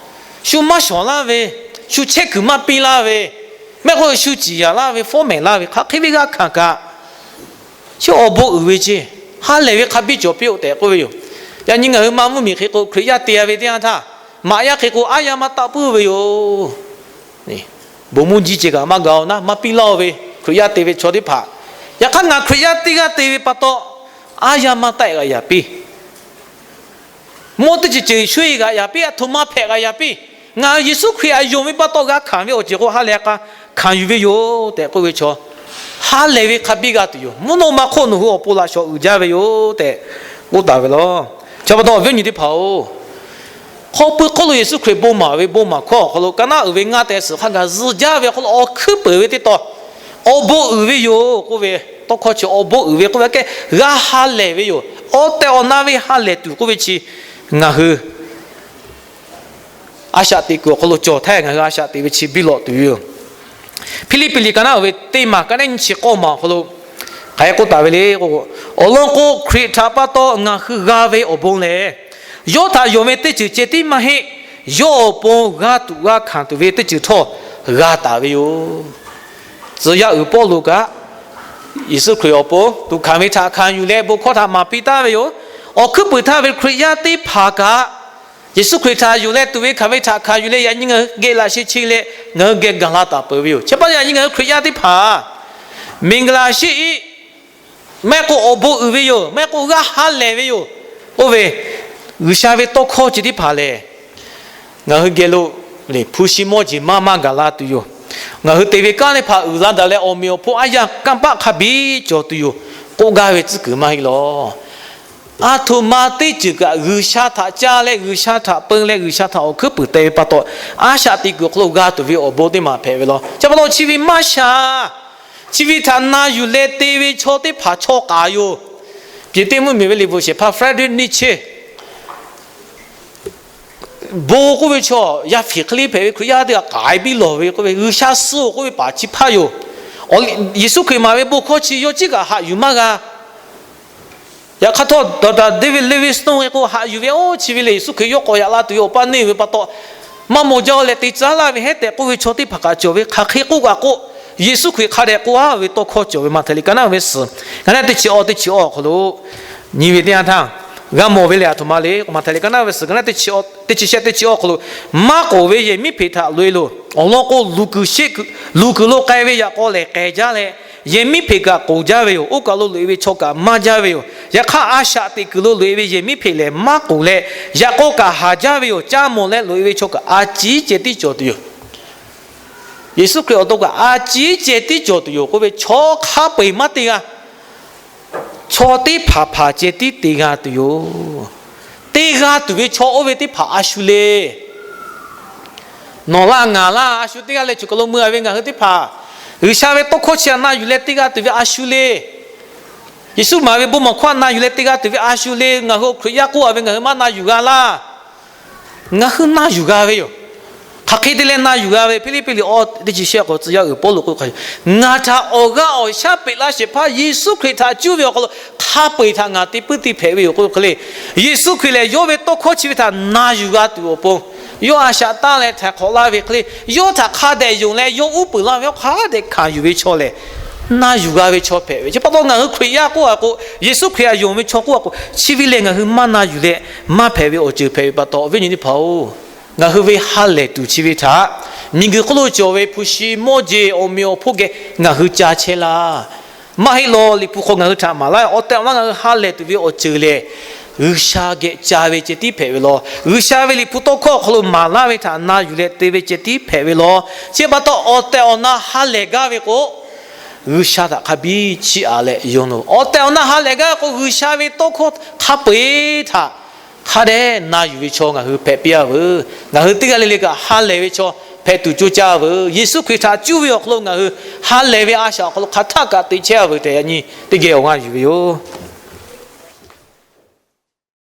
shu maˇ shawˍ laˇ ve, shu chehˇ kuiˬ maˇ piˇ laˇ ve, mehˆ k'oˆ shu ciˍ yanˍ laˇ ve, fawˉ mehˍ laˇ ve, hk'aˬ hk'e ve g'a hkanˍ kaꞈ, chi awˬ bon uiˍ ve ceˇ, ha lehˬ ve hk'a biˇ cawˬ piˇ-oˆ tehꞈ k'oˆ ve yoˬ. Yaꞈ nyi ngaˬ hui maˇ mvuhˇ miˬ hk'e k'o, Hkriꞈ yaˇ te a ve teˇ yanˇ htaˇ, maꞈ yaˇ hk'e k'o aˉ yaˇ maˇ taˆ puiˉ ve yoˬ. Bon mvuhˇ jiˇ ceh kaꞈ maˇ ga-o naˉ, maˇ piˇ laˇ-o ve Hkriꞈ yaˇ te ve chaw teˇ hpaˍ. Yaꞈ hk'aˇ ngaˬ Hkriꞈ yaˇ teˇ g'aˇ te ve pa taw, aˉ yaˇ maˇ taˆ g'a yaꞈ piˇ. Mawˇ teˇ ceuˬ ceuˬ sho-e g'aꞈ yaꞈ piˇ, a htoꞈ ma hpehꞈ g'aꞈ yaꞈ piˇ. Ngaˬ hui Yeˍsuˆ Hkriꞈ htaꞈ yonˍ ve pa taw g'a hkanˍ ve awˬ ceuˬ k'o ha lehˬ k'a hkanˍ yuˬ ve yoˬ tehꞈ k'oˆ ve chaw, ha lehˬ ve hk'a biˇ g'a tuˬ yoˬ. Mvuhˇ naw ma hk'oˆ nawˬ hui awˬ pon laꞈ shawˍ uiˍ jaˇ ve yoˬ tehꞈ k'oˆ taˍ ve law. Chi pa taw awˬ viˉ awˬ nyi teˇ hpaˍ-oˬ, hk'aw pui hk'oˆ lo Yeˍsuˆ Hkriꞈ bon maˍ ve bon maˍ hkawˇ awˬ hk'aw lo kaˇ naˉ uiˍ ve ngaˇ teh suhˍ hk'a gaˬ zuhˬ jaˇ ve awˬ hk'aw lo awˬ hkuiˉ peuˍ ve teˇ taw, awˬ bon uiˍ ve yoˬ k'oˆ ve, tawˇ hkawˇ chi awˬ bon uiˍ ve k'oˆ ve aꞈ kehˉ g'a ha lehˬ ve yoˬ. Awˬ tehˬ awˬ na ve ha lehˬ tuˬ k'oˆ ve chi ngaˬ hui a shaꞈ teꞈ kuiˬ awˬ hk'aw lo cawˬ htaˇ ngaˬ hui a shaꞈ teꞈ ve chi biˇ lawꞈ tuˬ yoˬ. Hpiˇliˇpiˆ liꞈ ka naˉ uiˍ ve teˇ maˬ ka naˉ nyiˇ chi k'awˇ maˬ awˬ hk'aw lo hk'aˬ hk'e k'oˆ taˍ ve le k'o, awˬ lawn k'o Hkriꞈ htaꞈ pa taw ngaˬ hui g'a ve awˬ bon lehˬ, yawˇ htaꞈ yonˍ ve teˇ ceuˬ ceh tiˉ maˇ heˆ. Yawˇ awˬ pon g'a tuꞈ g'a hkanˍ tuˬ ve teˇ ceuˬ htawˇ g'a taˍ ve yoˬ. Tcuh yaˇ uiˍ Pawˇluꞈ kaꞈ, Yeˍsuˆ Hkriꞈ awˬ pon tuꞈ hkanˍ ve htaꞈ hkanˍ yuˬ leh bon hkawˇ htaꞈ maˍ piˇ taˍ ve yoˬ. Awˬ hkuiˉ puiˍ htaˇ ve Hkriꞈ yaˇ teˇ hpaˍ kaꞈ, Yeˍsuˆ Hkriꞈ htaꞈ yonˍ leh tuꞈ ve hkanˍ ve htaꞈ hkanˍ yuˬ leh yaꞈ nyi ngaˬ hui geh laꞈ sheh chi leh ngaˬ hui geh gaˬ la taˍ peuˬ ve yoˬ. Chi pa taw yaꞈ nyi ngaˬ hui Hkriꞈ yaˇ teˇ hpaˍ miˬguiˬ laˬ sheˆ iˆ, maˇ heˆ k'o awˬ bon uiˍ ve yoˬ, maˇ heˆ k'o g'a ha lehˬ ve yoˬ. Oˇ ve G'uiˬsha ve tawˇ hkawˇ chi teˇ hpaˍ lehˬ, ngaˬ hui geh lo hpu shi mawˇ jeˬ maˇ maˇ gaˬ la tuˬ yoˬ. Ngaˬ hui te ve kanˉ teˇ hpaˍ uiˍ la daꞈ leh awˬ meꞈ awˬ hponˇ aˉ yaˇ kanˇ paˆ hk'a biˇ cawˬ tuˬ yoˬ k'oˆ gaˇ ve tcuhˉ kuiˬ maˇ heˆ law. A htoꞈ ma teˇ ceuˬ kaꞈ G'uiˬsha htaꞈ caˇ leh G'uiˬsha htaꞈ peu leh G'uiˬsha htaꞈ awˬ hkuiˉ puiˍ te ve pa taw, a shaꞈ teꞈ kuiˬ awˬ hk'aw lo g'a tuˬ ve awˬ bon teˇ maˬ hpehꞈ ve law. Chi pa taw chi ve maˇ sha chi ve htaꞈ na yuˬ leh te ve chaw teˇ hpaˍ chaw k'aˍ yoˬ. Piˍ teˇ mvuhˇmiˬ ve liꞈ bvuhꞈ shehˍ hpaˇ Frederick Nietzsche bon k'oˆ ve chaw, yaˇ fiˍ hk'e le hpehꞈ ve Hkriꞈ yaˇ teˇ g'aˇ k'ai biˇ lawˬ ve k'oˆ ve, G'uiˬsha suh-oˬ k'oˆ ve paˍ chi hpaˇ yoˬ. Yeˍsuˆ Hkriꞈ maˍ ve bon hkawˇ chi yawˇ ciˉ kaꞈ haꞈ yuˬ maˇ g'a. Yaꞈ hk'aˇ htawˇ, Doctor David Livingstone k'o haꞈ yuˬ ve, oˇ chi ve lehˬ Yeˍsuˆ Hkriꞈ yawˇ k'awꞈ yaꞈ la tuˬ ve awˬ paˇ neˇ ve pa taw, maˇ mawˬ jaˇ leh te caˉ laˇ ve heˉ tehꞈ k'oˆ ve chaw teˇ hpaˍ kaꞈ cawˬ ve. Hk'aˬ hk'e k'oˆ kaꞈ k'o, Yeˍsuˆ Hkriꞈ hk'a dehꞈ k'oˆ a ve tawˇ hkawˇ cawˬ ve. Maꞈhtehˍ liꞈ ka naˉ ve suhˍ ka naˉ teˇ chi awˇ teˇ chi awˇ awˬ hk'aw lo nyi ve teˇ yanˇ htaˇ, g'a mawˬ ve lehˬ a htoꞈ ma le k'o, Maꞈhtehˍ liꞈ ka naˉ ve suhˍ ka naˉ teˇ chi awˇ teˇ chi shehˆ teˇ chi awˇ awˬ hk'aw lo, maˇ k'oˍ ve yehˬ miˉ hpeꞈ htaꞈ loꞈ-e loˬ. Awˬ lawn k'o, luˬ kuiˬ lo k'ai ve yaꞈ k'aw lehˬ k'ehˬ jaˇ leh, yehˬ miˉ hpeꞈ kaꞈ k'oˍ jaˇ ve yoˬ. Oˇ kaˬ lo loꞈ-e ve chaw kaꞈ maˇ jaˇ ve yoˬ. Yaꞈ hk'aˇ, a shaꞈ teꞈ kuiˬ lo loꞈ-e ve yehˬ miˉ hpeꞈ lehˬ maˇ k'oˍ leh, yaꞈ k'aw kaꞈ haˍ jaˇ ve yoˬ. Caˇ mawˬ leh loꞈ-e ve chaw kaꞈ a ciˉ ceh tiˉ cawˬ tuˬ yoˬ. Yeˍsuˆ Hkriꞈ awˬ to kaꞈ a ciˉ ceh tiˉ cawˬ tuˬ yoˬ k'oˆ ve, chaw hk'a peu-eˬ maˇ te g'a. Chaw teˇ hpaˍ hpaˍ ceh tiˉ te g'a tuˬ yoˬ. Te g'a tuˬ ve chaw oˇ ve teˇ hpaˍ a shu le. Nawˬ laˇ ngaˬ laˇ a shu teˇ g'aˇ leh choˬ kaˬ lo mui a ve ngaˬ hui teˇ hpaˍ, G'uiˬsha ve tawˇ hkawˇ chi htaꞈ na yuˬ leh te g'a tuˬ ve a shu le. Yeˍsuˆ maˍ ve bon maˍ hkawˇ htaꞈ na yuˬ leh te g'a tuˬ ve a shu le. Ngaˬ hui Hkriꞈ yaˇ k'oˆ a ve ngaˬ hui maˇ na yuˬ g'a laˇ. Ngaˬ hui na yuˬ g'a ve yoˬ. Hk'aˬ hk'e te leh na yuˬ g'a ve, Hpiˇliˇpiˆ liꞈ awˇ teˇ chi shehˆ k'o tcuh yaˇ uiˍ Pawˇluꞈ k'oˆ hk'a, ngaˬ htaꞈ awˬ g'aˇ awˬ shaˉ peꞈ laˇ shehˍ hpaˇ Yeˍsuˆ Hkriꞈ htaꞈ cuˇ ve awˬ hk'aw lo hk'a peu-eˬ htaꞈ ngaˬ te puiˉ te hpehꞈ ve yoˬ k'oˆ hk'e le. Yeˍsuˆ Hkriꞈ lehˬ yawˇ ve tawˇ hkawˇ chi ve htaꞈ na yuˬ g'a tuˬ awˬ pon, yawˇ a shaꞈ tanˇ leh htaiˍ hk'awꞈ laˇ ve hk'e le, yawˇ htaꞈ hk'a dehꞈ yonˍ leh yawˇ uˉ peunˍ laˇ ve yawˇ hk'a dehꞈ hkanˍ yuˬ ve chaw lehˬ, na yuˬ g'a ve chaw hpehꞈ ve. Chi pa taw ngaˬ hui Hkriꞈ yaˇ k'oˆ a k'o, Yeˍsuˆ Hkriꞈ htaꞈ yonˍ ve chaw k'oˆ a k'o, chi ve lehˬ ngaˬ hui maˇ na yuˬ leh maˇ hpehꞈ ve awˬ ceuˬ hpehꞈ ve pa taw, awˬ viˉ awˬ nyi teˇ hpaˍ-oˬ, ngaˬ hui ve ha lehˬ tuˬ chi ve htaꞈ miˬguiˬ hk'oˆ lo cawˬ ve hpu shi mawˇ jeˬ awˬ meꞈ awˬ hponˇ geh ngaˬ hui ca chehˇ laˇ. Maˇ heˆ law, Liꞈ hpu hk'aw ngaˬ hui htaꞈ maˍ laˇ ve awˬ tehˬ awˬ na ngaˬ hui ha lehˬ tuˬ ve awˬ ceuˬ lehˬ, G'uiˬsha geh ca ve ceh tiˉ hpehꞈ ve law. G'uiˬsha ve Liꞈ hpu tawˇ hkawˇ awˬ hk'aw lo maˍ laˇ ve htaꞈ na yuˬ leh te ve ceh tiˉ hpehꞈ ve law. Chi pa taw awˬ tehˬ awˬ na ha lehˬ gaˇ ve k'o, G'uiˬsha htaꞈ hk'a biˇ chiˇ aꞈ leh yonˍ loˬ. Awˬ tehˬ awˬ na ha lehˬ gaˇ k'o, G'uiˬsha ve tawˇ hkawˇ hk'a peu-eˬ htaꞈ hk'a dehꞈ na yuˬ ve chaw ngaˬ hui hpehꞈ piˇ-a veuˬ. Ngaˬ hui teˇ g'aˇ le le kaꞈ ha lehˬ ve chaw hpehꞈ tuˬ coˇ caˇ veuˬ. Yeˍsuˆ Hkriꞈ htaꞈ cuˇ ve awˬ hk'aw lo ngaˬ hui ha lehˬ ve a shaꞈ awˬ hk'aw lo hk'aˬ htaˆ kaꞈ teꞈ chehˇ-a veuˬ tehꞈ yaꞈ nyi teˇ geh awˬ g'aˇ yuˬ ve yoˬ.